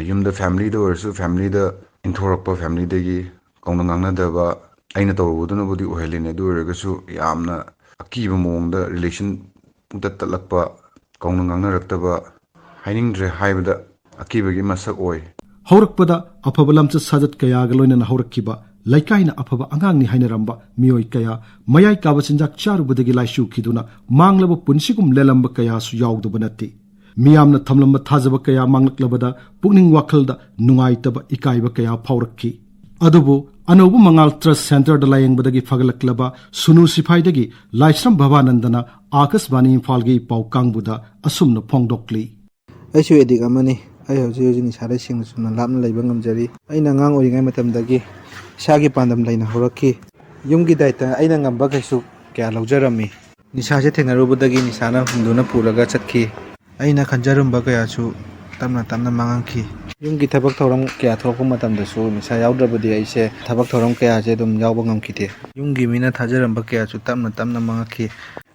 ꯌꯨꯝꯗ, ꯐꯦꯃꯤꯂꯤꯗ ꯑꯣꯏꯔꯁꯨ, ꯐꯦꯃꯤꯂꯤꯗ ꯏꯟꯊꯣꯔꯛꯄ, ꯐꯦꯃꯤꯂꯤꯗꯒꯤ ꯀꯧꯅ ꯉꯥꯡꯅꯗꯕ, ꯑꯩꯅ ꯇꯧꯔꯨꯕꯗꯨꯅꯕꯨꯗꯤ ꯑꯣꯏꯍꯜꯂꯤꯅꯦ, ꯑꯗꯨ ꯑꯣꯏꯔꯒꯁꯨ ꯌꯥꯝꯅ ꯑꯀꯤꯕ ꯃꯑꯣꯡꯗ ꯔꯤꯂꯦꯁꯟ ꯄꯨꯡꯇꯠ ꯇꯠꯂꯛꯄ, ꯀꯧꯅ ꯉꯥꯡꯅꯔꯛꯇꯕ, ꯍꯥꯏꯅꯤꯡꯗ꯭ꯔꯦ ꯍꯥꯏꯕꯗ ꯑꯀꯤꯕꯒꯤ ꯃꯁꯛ ꯑꯣꯏ꯫ ꯍꯧꯔꯛꯄꯗ ꯑꯐꯕ ꯂꯝꯆꯠ ꯁꯥꯖꯠ ꯀꯌꯥꯒ ꯂꯣꯏꯅꯅ ꯍꯧꯔꯛꯈꯤꯕ ꯂꯩꯀꯥꯏꯅ ꯑꯐꯕ ꯑꯉꯥꯡꯅꯤ ꯍꯥꯏꯅꯔꯝꯕ ꯃꯤꯑꯣꯏ ꯀꯌꯥ ꯃꯌꯥꯏ ꯀꯥꯕ ꯆꯤꯟꯖꯥꯛ ꯆꯥꯔꯨꯕꯗꯒꯤ ꯂꯥꯏꯆꯨꯈꯤꯗꯨꯅ ꯃꯥꯡꯂꯕ ꯄꯨꯟꯁꯤꯒꯨꯝ ꯂꯦꯜꯂꯝꯕ ꯀꯌꯥꯁꯨ ꯌꯥꯎꯗꯕ ꯅꯠꯇꯦ꯫ ꯃꯤꯌꯥꯝꯅ ꯊꯝꯂꯝꯕ ꯊꯥꯖꯕ ꯀꯌꯥ ꯃꯥꯡꯂꯛꯂꯕꯗ ꯄꯨꯛꯅꯤꯡ ꯋꯥꯈꯜꯗ ꯅꯨꯡꯉꯥꯏꯇꯕ, ꯏꯀꯥꯏꯕ ꯀꯌꯥ ꯐꯥꯎꯔꯛꯈꯤ꯫ ꯑꯗꯨꯕꯨ ꯑꯅꯧꯕ ꯃꯉꯥꯜ ꯇ꯭ꯔꯁ ꯁꯦꯟꯇꯔꯗ ꯂꯥꯌꯦꯡꯕꯗꯒꯤ ꯐꯒꯠꯂꯛꯂꯕ ꯁꯨꯅꯨ ꯁꯤꯐꯥꯏꯗꯒꯤ ꯂꯥꯏꯁ꯭ꯔꯝ ꯚꯕꯥꯅꯟꯗꯅ ꯑꯥꯀꯥꯁꯕꯥꯅꯤ ꯏꯝꯐꯥꯜꯒꯤ ꯄꯥꯎ ꯀꯥꯡꯕꯨꯗ ꯑꯁꯨꯝꯅ ꯐꯣꯡꯗꯣꯛꯂꯤ꯫ ꯑꯩꯁꯨ ꯑꯦꯗꯤꯛ ꯑꯃꯅꯤ꯫ ꯑꯩ ꯍꯧꯖꯤꯛ ꯍꯧꯖꯤꯛ ꯅꯤꯁꯥꯗ ꯁꯦꯡꯅ ꯆꯨꯝꯅ ꯂꯥꯞꯅ ꯂꯩꯕ ꯉꯝꯖꯔꯤ꯫ ꯑꯩꯅ ꯑꯉꯥꯡ ꯑꯣꯏꯔꯤꯉꯩ ꯃꯇꯝꯗꯒꯤ ꯏꯁꯥꯒꯤ ꯄꯥꯟꯗꯝ ꯂꯩꯅ ꯍꯧꯔꯛꯈꯤ꯫ ꯌꯨꯝꯒꯤ ꯗꯥꯏꯇ ꯑꯩꯅ ꯉꯝꯕ ꯀꯩꯁꯨ ꯀꯌꯥ ꯂꯧꯖꯔꯝꯃꯤ꯫ ꯅꯤꯁꯥꯁꯦ ꯊꯦꯡꯅꯔꯨꯕꯗꯒꯤ ꯅꯤꯁꯥꯅ ꯍꯨꯟꯗꯨꯅ ꯄꯨꯔꯒ ꯆꯠꯈꯤ꯫ ꯑꯩꯅ ꯈꯟꯖꯔꯝꯕ ꯀꯌꯥꯁꯨ ꯇꯞꯅ ꯇꯞꯅ ꯃꯥꯡꯍꯟꯈꯤ꯫ ꯌꯨꯝꯒꯤ ꯊꯕꯛ ꯊꯧꯔꯝ ꯀꯌꯥ ꯊꯣꯛꯂꯛꯄ ꯃꯇꯝꯗꯁꯨ ꯅꯤꯁꯥ ꯌꯥꯎꯗ꯭ꯔꯕꯗꯤ ꯑꯩꯁꯦ ꯊꯕꯛ ꯊꯧꯔꯝ ꯀꯌꯥꯁꯦ ꯑꯗꯨꯝ ꯌꯥꯎꯕ ꯉꯝꯈꯤꯗꯦ꯫ ꯌꯨꯝꯒꯤ ꯃꯤꯅ ꯊꯥꯖꯔꯝꯕ ꯀꯌꯥꯁꯨ ꯇꯞꯅ ꯇꯞꯅ ꯃꯥꯡꯉꯛꯈꯤ꯫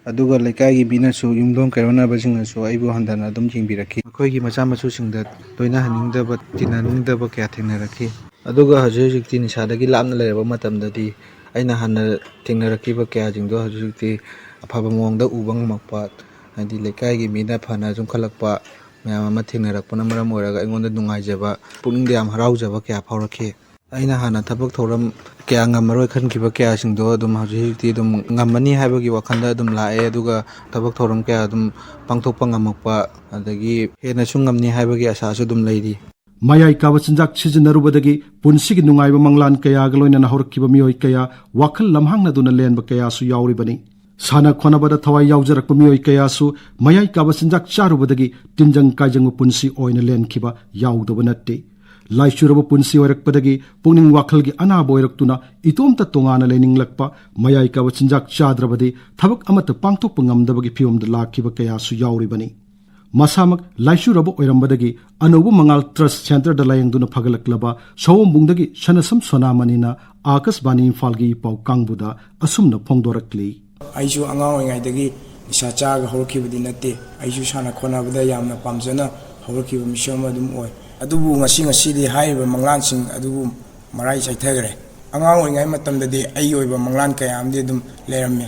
ꯑꯗꯨꯒ ꯂꯩꯀꯥꯏꯒꯤ ꯃꯤꯅꯁꯨ, ꯌꯨꯝꯊꯣꯡ ꯀꯩꯔꯣꯟꯅꯕꯁꯤꯡꯅꯁꯨ ꯑꯩꯕꯨ ꯍꯟꯊꯅ ꯑꯗꯨꯝ ꯌꯦꯡꯕꯤꯔꯛꯈꯤ꯫ ꯃꯈꯣꯏꯒꯤ ꯃꯆꯥ ꯃꯁꯨꯁꯤꯡꯗ ꯂꯣꯏꯅꯍꯟꯅꯤꯡꯗꯕ, ꯇꯤꯟꯅꯅꯤꯡꯗꯕ ꯀꯌꯥ ꯊꯦꯡꯅꯔꯛꯈꯤ꯫ ꯑꯗꯨꯒ ꯍꯧꯖꯤꯛ ꯍꯧꯖꯤꯛꯇꯤ ꯅꯤꯁꯥꯗꯒꯤ ꯂꯥꯞꯅ ꯂꯩꯔꯕ ꯃꯇꯝꯗꯗꯤ ꯑꯩꯅ ꯍꯥꯟꯅ ꯊꯦꯡꯅꯔꯛꯈꯤꯕ ꯀꯌꯥꯁꯤꯡꯗꯣ ꯍꯧꯖꯤꯛ ꯍꯧꯖꯤꯛꯇꯤ ꯑꯐꯕ ꯃꯑꯣꯡꯗ ꯎꯕ ꯉꯝꯃꯛꯄ, ꯍꯥꯏꯗꯤ ꯂꯩꯀꯥꯏꯒꯤ ꯃꯤꯅ ꯐꯅ ꯆꯨꯝꯈꯠꯂꯛꯄ ꯃꯌꯥꯝ ꯑꯃ ꯊꯦꯡꯅꯔꯛꯄꯅ ꯃꯔꯝ ꯑꯣꯏꯔꯒ ꯑꯩꯉꯣꯟꯗ ꯅꯨꯡꯉꯥꯏꯖꯕ, ꯄꯨꯛꯅꯤꯡꯗ ꯌꯥꯝ ꯍꯔꯥꯎꯖꯕ ꯀꯌꯥ ꯐꯥꯎꯔꯛꯈꯤ꯫ ꯑꯩꯅ ꯍꯥꯟꯅ ꯊꯕꯛ ꯊꯧꯔꯝ ꯀꯌꯥ ꯉꯝꯃꯔꯣꯏ ꯈꯟꯈꯤꯕ ꯀꯌꯥꯁꯤꯡꯗꯣ ꯑꯗꯨꯝ ꯍꯧꯖꯤꯛ ꯍꯧꯖꯤꯛꯇꯤ ꯑꯗꯨꯝ ꯉꯝꯃꯅꯤ ꯍꯥꯏꯕꯒꯤ ꯋꯥꯈꯜꯗ ꯑꯗꯨꯝ ꯂꯥꯛꯑꯦ꯫ ꯑꯗꯨꯒ ꯊꯕꯛ ꯊꯧꯔꯝ ꯀꯌꯥ ꯑꯗꯨꯝ ꯄꯥꯡꯊꯣꯛꯄ ꯉꯝꯃꯛꯄ, ꯑꯗꯒꯤ ꯍꯦꯟꯅꯁꯨ ꯉꯝꯅꯤ ꯍꯥꯏꯕꯒꯤ ꯑꯁꯥꯁꯨ ꯑꯗꯨꯝ ꯂꯩꯔꯤ꯫ ꯃꯌꯥꯏ ꯀꯥꯕ ꯆꯤꯟꯖꯥꯛ ꯁꯤꯖꯤꯟꯅꯔꯨꯕꯗꯒꯤ ꯄꯨꯟꯁꯤꯒꯤ ꯅꯨꯡꯉꯥꯏꯕ ꯃꯪꯂꯥꯟ ꯀꯌꯥꯒ ꯂꯣꯏꯅꯅ ꯍꯧꯔꯛꯈꯤꯕ ꯃꯤꯑꯣꯏ ꯀꯌꯥ ꯋꯥꯈꯜ ꯂꯝꯍꯥꯡꯅꯗꯨꯅ ꯂꯦꯟꯕ ꯀꯌꯥꯁꯨ ꯌꯥꯎꯔꯤꯕꯅꯤ꯫ ꯁꯥꯟꯅ ꯈꯣꯠꯅꯕꯗ ꯊꯋꯥꯏ ꯌꯥꯎꯖꯔꯛꯄ ꯃꯤꯑꯣꯏ ꯀꯌꯥꯁꯨ ꯃꯌꯥꯏ ꯀꯥꯕ ꯆꯤꯟꯖꯥꯛ ꯆꯥꯔꯨꯕꯗꯒꯤ ꯇꯤꯟꯖꯪ ꯀꯥꯏꯖꯪꯕ ꯄꯨꯟꯁꯤ ꯑꯣꯏꯅ ꯂꯦꯟꯈꯤꯕ ꯌꯥꯎꯗꯕ ꯅꯠꯇꯦ꯫ ꯂꯥꯏꯆꯨꯔꯕ ꯄꯨꯟꯁꯤ ꯑꯣꯏꯔꯛꯄꯗꯒꯤ ꯄꯨꯛꯅꯤꯡ ꯋꯥꯈꯜꯒꯤ ꯑꯅꯥꯕ ꯑꯣꯏꯔꯛꯇꯨꯅ ꯏꯇꯣꯝꯇ ꯇꯣꯉꯥꯟꯅ ꯂꯩꯅꯤꯡꯂꯛꯄ, ꯃꯌꯥꯏ ꯀꯥꯕ ꯆꯤꯟꯖꯥꯛ ꯆꯥꯗ꯭ꯔꯕꯗꯤ ꯊꯕꯛ ꯑꯃꯠꯇ ꯄꯥꯡꯊꯣꯛꯄ ꯉꯝꯗꯕꯒꯤ ꯐꯤꯕꯝꯗ ꯂꯥꯛꯈꯤꯕ ꯀꯌꯥꯁꯨ ꯌꯥꯎꯔꯤꯕꯅꯤ꯫ ꯃꯁꯥꯃꯛ ꯂꯥꯏꯆꯨꯔꯕ ꯑꯣꯏꯔꯝꯕꯗꯒꯤ ꯑꯅꯧꯕ ꯃꯉꯥꯜ ꯇ꯭ꯔꯁ ꯁꯦꯟꯇꯔꯗ ꯂꯥꯌꯦꯡꯗꯨꯅ ꯐꯒꯠꯂꯛꯂꯕ ꯁꯑꯣꯝꯕꯨꯡꯗꯒꯤ ꯁꯅꯁꯝ ꯁꯣꯅꯥꯃꯅꯤꯅ ꯑꯥꯀꯥꯁꯕꯥꯅꯤ ꯏꯝꯐꯥꯜꯒꯤ ꯏꯄꯥꯎ ꯀꯥꯡꯕꯨꯗ ꯑꯁꯨꯝꯅ ꯐꯣꯡꯗꯣꯔꯛꯂꯤ꯫ ꯑꯩꯁꯨ ꯑꯉꯥꯡ ꯑꯣꯏꯔꯤꯉꯩꯗꯒꯤ ꯅꯤꯁꯥ ꯆꯥꯔꯒ ꯍꯧꯔꯛꯈꯤꯕꯗꯤ ꯅꯠꯇꯦ꯫ ꯑꯩꯁꯨ ꯁꯥꯟꯅ ꯈꯣꯠꯅꯕꯗ ꯌꯥꯝꯅ ꯄꯥꯝꯖꯅ ꯍꯧꯔꯛꯈꯤꯕ ꯃꯤꯁꯛ ꯑꯃ ꯑꯗꯨꯝ ꯑꯣꯏ꯫ ꯑꯗꯨꯕꯨ ꯉꯁꯤ ꯉꯁꯤꯗꯤ ꯍꯥꯏꯔꯤꯕ ꯃꯪꯂꯥꯟꯁꯤꯡ ꯑꯗꯨꯕꯨ ꯃꯔꯥꯏ ꯆꯥꯏꯊꯈ꯭ꯔꯦ꯫ ꯑꯉꯥꯡ ꯑꯣꯏꯔꯤꯉꯩ ꯃꯇꯝꯗꯗꯤ ꯑꯩꯒꯤ ꯑꯣꯏꯕ ꯃꯪꯂꯥꯟ ꯀꯌꯥ ꯑꯃꯗꯤ ꯑꯗꯨꯝ ꯂꯩꯔꯝꯃꯦ꯫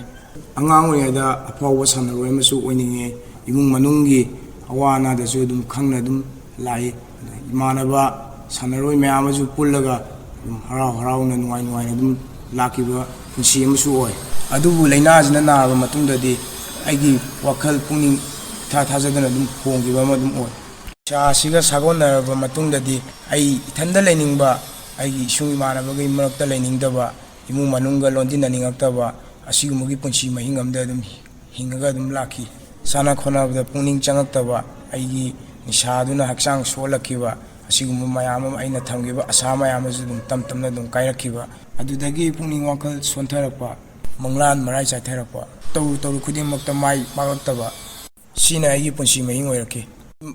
ꯑꯉꯥꯡ ꯑꯣꯏꯔꯤꯉꯩꯗ ꯑꯐꯥꯎꯕ ꯁꯥꯟꯅꯔꯣꯏ ꯑꯃꯁꯨ ꯑꯣꯏꯅꯤꯡꯉꯦ꯫ ꯏꯃꯨꯡ ꯃꯅꯨꯡꯒꯤ ꯑꯋꯥ ꯑꯅꯥꯗꯁꯨ ꯑꯗꯨꯝ ꯈꯪꯅ ꯑꯗꯨꯝ ꯂꯥꯛꯏ꯫ ꯑꯗ ꯏꯃꯥꯟꯅꯕ ꯁꯥꯟꯅꯔꯣꯏ ꯃꯌꯥꯝ ꯑꯃꯁꯨ ꯄꯨꯜꯂꯒ ꯑꯗꯨꯝ ꯍꯔꯥꯎ ꯍꯔꯥꯎꯅ ꯅꯨꯡꯉꯥꯏ ꯅꯨꯡꯉꯥꯏꯅ ꯑꯗꯨꯝ ꯂꯥꯛꯈꯤꯕ ꯄꯨꯟꯁꯤ ꯑꯃꯁꯨ ꯑꯣꯏ꯫ ꯑꯗꯨꯕꯨ ꯂꯥꯏꯅꯥꯁꯤꯅ ꯅꯥꯔꯕ ꯃꯇꯨꯡꯗꯗꯤ ꯑꯩꯒꯤ ꯋꯥꯈꯜ ꯄꯨꯛꯅꯤꯡ ꯏꯊꯥ ꯊꯥꯖꯗꯅ ꯑꯗꯨꯝ ꯍꯣꯡꯈꯤꯕ ꯑꯃ ꯑꯗꯨꯝ ꯑꯣꯏ꯫ ꯅꯤꯁꯥ ꯑꯁꯤꯒ ꯁꯥꯒꯣꯟꯅꯔꯕ ꯃꯇꯨꯡꯗꯗꯤ ꯑꯩ ꯏꯊꯟꯗ ꯂꯩꯅꯤꯡꯕ, ꯑꯩꯒꯤ ꯏꯁꯨꯡ ꯏꯃꯥꯟꯅꯕꯒꯤ ꯃꯔꯛꯇ ꯂꯩꯅꯤꯡꯗꯕ, ꯏꯃꯨꯡ ꯃꯅꯨꯡꯒ ꯂꯣꯟꯗꯤꯟꯅꯅꯤꯡꯉꯛꯇꯕ, ꯑꯁꯤꯒꯨꯝꯕꯒꯤ ꯄꯨꯟꯁꯤ ꯃꯍꯤꯡ ꯑꯃꯗ ꯑꯗꯨꯝ ꯍꯤꯡꯉꯒ ꯑꯗꯨꯝ ꯂꯥꯛꯈꯤ꯫ ꯁꯥꯟꯅ ꯈꯣꯠꯅꯕꯗ ꯄꯨꯛꯅꯤꯡ ꯆꯪꯉꯛꯇꯕ, ꯑꯩꯒꯤ ꯅꯤꯁꯥꯗꯨꯅ ꯍꯛꯆꯥꯡ ꯁꯣꯛꯍꯜꯂꯛꯈꯤꯕ, ꯑꯁꯤꯒꯨꯝꯕ ꯃꯌꯥꯝ ꯑꯃ, ꯑꯩꯅ ꯊꯝꯈꯤꯕ ꯑꯁꯥ ꯃꯌꯥꯝ ꯑꯃꯁꯨ ꯑꯗꯨꯝ ꯇꯞ ꯇꯞꯅ ꯑꯗꯨꯝ ꯀꯥꯏꯔꯛꯈꯤꯕ꯫ ꯑꯗꯨꯗꯒꯤ ꯄꯨꯛꯅꯤꯡ ꯋꯥꯈꯜ ꯁꯣꯟꯊꯔꯛꯄ, ꯃꯪꯂꯥꯟ ꯃꯔꯥꯏ ꯆꯥꯏꯊꯔꯛꯄ, ꯇꯧꯔꯨ ꯇꯧꯔꯨ ꯈꯨꯗꯤꯡꯃꯛꯇ ꯃꯥꯏ ꯄꯥꯛꯂꯛꯇꯕ, ꯁꯤꯅ ꯑꯩꯒꯤ ꯄꯨꯟꯁꯤ ꯃꯍꯤꯡ ꯑꯣꯏꯔꯛꯈꯤ꯫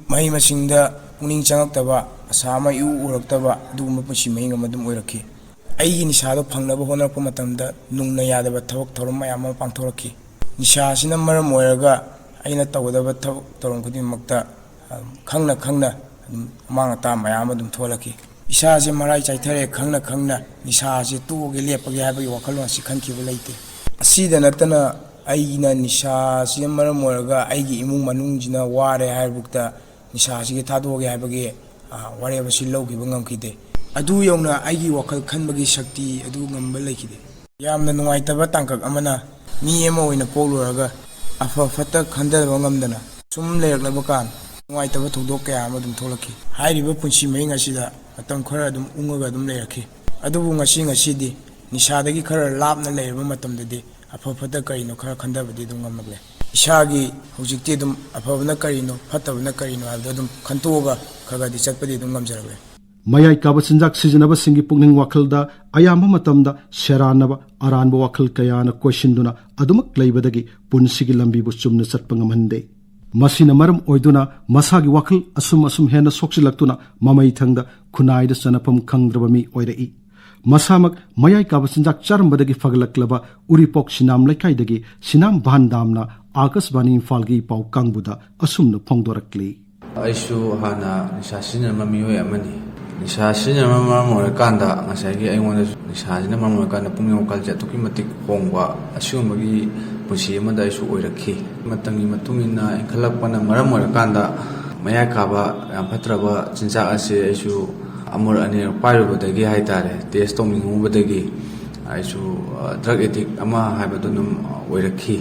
ꯃꯍꯩ ꯃꯁꯤꯡꯗ ꯄꯨꯛꯅꯤꯡ ꯆꯪꯉꯛꯇꯕ, ꯑꯁꯥ ꯑꯃ ꯏꯎ ꯎꯔꯛꯇꯕ, ꯑꯗꯨꯒꯨꯝꯕ ꯄꯨꯟꯁꯤ ꯃꯍꯤꯡ ꯑꯃ ꯑꯗꯨꯝ ꯑꯣꯏꯔꯛꯈꯤ꯫ ꯑꯩꯒꯤ ꯅꯤꯁꯥꯗꯣ ꯐꯪꯅꯕ ꯍꯣꯠꯅꯔꯛꯄ ꯃꯇꯝꯗ ꯅꯨꯡꯅ ꯌꯥꯗꯕ ꯊꯕꯛ ꯊꯧꯔꯝ ꯃꯌꯥꯝ ꯑꯃ ꯄꯥꯡꯊꯣꯔꯛꯈꯤ꯫ ꯅꯤꯁꯥ ꯑꯁꯤꯅ ꯃꯔꯝ ꯑꯣꯏꯔꯒ ꯑꯩꯅ ꯇꯧꯒꯗꯕ ꯊꯕꯛ ꯊꯧꯔꯝ ꯈꯨꯗꯤꯡꯃꯛꯇ, ꯑ, ꯈꯪꯅ ꯈꯪꯅ ꯑꯗꯨꯝ ꯑꯃꯥꯡ ꯑꯇꯥ ꯃꯌꯥꯝ ꯑꯃ ꯑꯗꯨꯝ ꯊꯣꯛꯂꯛꯈꯤ꯫ ꯏꯁꯥꯁꯦ ꯃꯔꯥꯏ ꯆꯥꯏꯊꯔꯦ, ꯈꯪꯅ ꯈꯪꯅ ꯅꯤꯁꯥꯁꯦ ꯇꯣꯛꯑꯒꯦ, ꯂꯦꯞꯄꯒꯦ ꯍꯥꯏꯕꯒꯤ ꯋꯥꯈꯜꯂꯣꯟ ꯑꯁꯤ ꯈꯟꯈꯤꯕ ꯂꯩꯇꯦ꯫ ꯑꯁꯤꯗ ꯅꯠꯇꯅ ꯑꯩꯅ ꯅꯤꯁꯥꯁꯤꯅ ꯃꯔꯝ ꯑꯣꯏꯔꯒ ꯑꯩꯒꯤ ꯏꯃꯨꯡ ꯃꯅꯨꯡꯁꯤꯅ ꯋꯥꯔꯦ ꯍꯥꯏꯔꯕꯨꯛꯇ ꯅꯤꯁꯥꯁꯤꯒꯤ ꯊꯥꯗꯣꯛꯑꯒꯦ ꯍꯥꯏꯕꯒꯤ, ꯑ, ꯋꯥꯔꯦꯞ ꯑꯁꯤ ꯂꯧꯈꯤꯕ ꯉꯝꯈꯤꯗꯦ꯫ ꯑꯗꯨ ꯌꯧꯅ ꯑꯩꯒꯤ ꯋꯥꯈꯜ ꯈꯟꯕꯒꯤ ꯁꯛꯇꯤ ꯑꯗꯨ ꯉꯝꯕ ꯂꯩꯈꯤꯗꯦ꯫ ꯌꯥꯝꯅ ꯅꯨꯡꯉꯥꯏꯇꯕ ꯇꯥꯡꯀꯛ ꯑꯃꯅ, ꯃꯤ ꯑꯃ ꯑꯣꯏꯅ ꯄꯣꯛꯂꯨꯔꯒ ꯑꯐ ꯐꯠꯇ ꯈꯟꯊꯕ ꯉꯝꯗꯅ ꯁꯨꯝ ꯂꯩꯔꯛꯂꯕ ꯀꯥꯟ, ꯅꯨꯡꯉꯥꯏꯇꯕ ꯊꯧꯗꯣꯛ ꯀꯌꯥ ꯑꯃ ꯑꯗꯨꯝ ꯊꯣꯛꯂꯛꯈꯤ꯫ ꯍꯥꯏꯔꯤꯕ ꯄꯨꯟꯁꯤ ꯃꯍꯤꯡ ꯑꯁꯤꯗ ꯃꯇꯝ ꯈꯔ ꯑꯗꯨꯝ ꯎꯪꯉꯒ ꯑꯗꯨꯝ ꯂꯩꯔꯛꯈꯤ꯫ ꯑꯗꯨꯕꯨ ꯉꯁꯤ ꯉꯁꯤꯗꯤ ꯅꯤꯁꯥꯗꯒꯤ ꯈꯔ ꯂꯥꯞꯅ ꯂꯩꯔꯕ ꯃꯇꯝꯗꯗꯤ ꯑꯐ ꯐꯠꯇ ꯀꯔꯤꯅꯣ ꯈꯔ ꯈꯟꯊꯕꯗꯤ ꯑꯗꯨꯝ ꯉꯝꯂꯛꯂꯦ꯫ ꯏꯁꯥꯒꯤ ꯍꯧꯖꯤꯛꯇꯤ ꯑꯗꯨꯝ ꯑꯐꯕꯅ ꯀꯔꯤꯅꯣ, ꯐꯠꯇꯕꯅ ꯀꯔꯤꯅꯣ ꯍꯥꯏꯕꯗꯣ ꯑꯗꯨꯝ ꯈꯟꯇꯣꯛꯑꯒ ꯈꯔ ꯈꯔꯗꯤ ꯆꯠꯄꯗꯤ ꯑꯗꯨꯝ ꯉꯝꯖꯔꯛꯂꯦ꯫ ꯃꯌꯥꯏ ꯀꯥꯕ ꯆꯤꯟꯖꯥꯛ ꯁꯤꯖꯤꯟꯅꯕꯁꯤꯡꯒꯤ ꯄꯨꯛꯅꯤꯡ ꯋꯥꯈꯜꯗ ꯑꯌꯥꯝꯕ ꯃꯇꯝꯗ ꯁꯦꯔꯥꯟꯅꯕ ꯑꯔꯥꯟꯕ ꯋꯥꯈꯜ ꯀꯌꯥꯅ ꯀꯣꯏꯁꯤꯟꯗꯨꯅ ꯑꯗꯨꯃꯛ ꯂꯩꯕꯗꯒꯤ ꯄꯨꯟꯁꯤꯒꯤ ꯂꯝꯕꯤꯕꯨ ꯆꯨꯝꯅ ꯆꯠꯄ ꯉꯝꯍꯟꯗꯦ꯫ ꯃꯁꯤꯅ ꯃꯔꯝ ꯑꯣꯏꯗꯨꯅ ꯃꯁꯥꯒꯤ ꯋꯥꯈꯜ ꯑꯁꯨꯝ ꯑꯁꯨꯝ ꯍꯦꯟꯅ ꯁꯣꯛꯆꯤꯜꯂꯛꯇꯨꯅ ꯃꯃꯩ ꯊꯪꯗ ꯈꯨꯟꯅꯥꯏꯗ ꯆꯟꯅꯐꯝ ꯈꯪꯗ꯭ꯔꯕ ꯃꯤ ꯑꯣꯏꯔꯛꯏ꯫ ꯃꯁꯥꯃꯛ ꯃꯌꯥꯏ ꯀꯥꯕ ꯆꯤꯟꯖꯥꯛ ꯆꯥꯔꯝꯕꯗꯒꯤ ꯐꯒꯠꯂꯛꯂꯕ ꯎꯔꯤꯄꯣꯛ ꯁꯤꯅꯥꯝ ꯂꯩꯀꯥꯏꯗꯒꯤ ꯁꯤꯅꯥꯝ ꯚꯥꯟꯗꯥꯝꯅ ꯑꯥꯀꯥꯁꯕꯥꯅꯤ ꯏꯝꯐꯥꯜꯒꯤ ꯄꯥꯎ ꯀꯥꯡꯕꯨꯗ ꯑꯁꯨꯝꯅ ꯐꯣꯡꯗꯣꯔꯛꯂꯤ꯫ ꯑꯩꯁꯨ ꯍꯥꯟꯅ ꯅꯤꯁꯥ ꯁꯤꯖꯤꯟꯅꯔꯝꯕ ꯃꯤꯑꯣꯏ ꯑꯃꯅꯤ꯫ ꯅꯤꯁꯥ ꯁꯤꯖꯤꯟꯅꯔꯝꯕ ꯃꯔꯝ ꯑꯣꯏꯔꯀꯥꯟꯗ ꯉꯁꯥꯏꯒꯤ ꯑꯩꯉꯣꯟꯗꯁꯨ ꯅꯤꯁꯥꯁꯤꯅ ꯃꯔꯝ ꯑꯣꯏꯔꯀꯥꯟꯗ ꯄꯨꯛꯅꯤꯡ ꯋꯥꯈꯜꯁꯦ ꯑꯗꯨꯛꯀꯤ ꯃꯇꯤꯛ ꯍꯣꯡꯕ ꯑꯁꯤꯒꯨꯝꯕꯒꯤ ꯄꯨꯟꯁꯤ ꯑꯃꯗ ꯑꯩꯁꯨ ꯑꯣꯏꯔꯛꯈꯤ꯫ ꯃꯇꯝꯒꯤ ꯃꯇꯨꯡ ꯏꯟꯅ ꯏꯟꯈꯠꯂꯛꯄꯅ ꯃꯔꯝ ꯑꯣꯏꯔꯀꯥꯟꯗ ꯃꯌꯥꯏ ꯀꯥꯕ ꯌꯥꯝ ꯐꯠꯇ꯭ꯔꯕ ꯆꯤꯟꯖꯥꯛ ꯑꯁꯦ ꯑꯩꯁꯨ ꯑꯃꯨꯔꯛ ꯑꯅꯤꯔꯛ ꯄꯥꯏꯔꯨꯕꯗꯒꯤ ꯍꯥꯏꯇꯥꯔꯦ, ꯇꯦꯁ ꯇꯧꯅꯤꯡꯉꯨꯕꯗꯒꯤ ꯑꯩꯁꯨ, ꯑ, ꯗ꯭ꯔꯒ ꯑꯦꯗꯤꯛ ꯑꯃ ꯍꯥꯏꯕꯗꯨ ꯑꯗꯨꯝ ꯑꯣꯏꯔꯛꯈꯤ꯫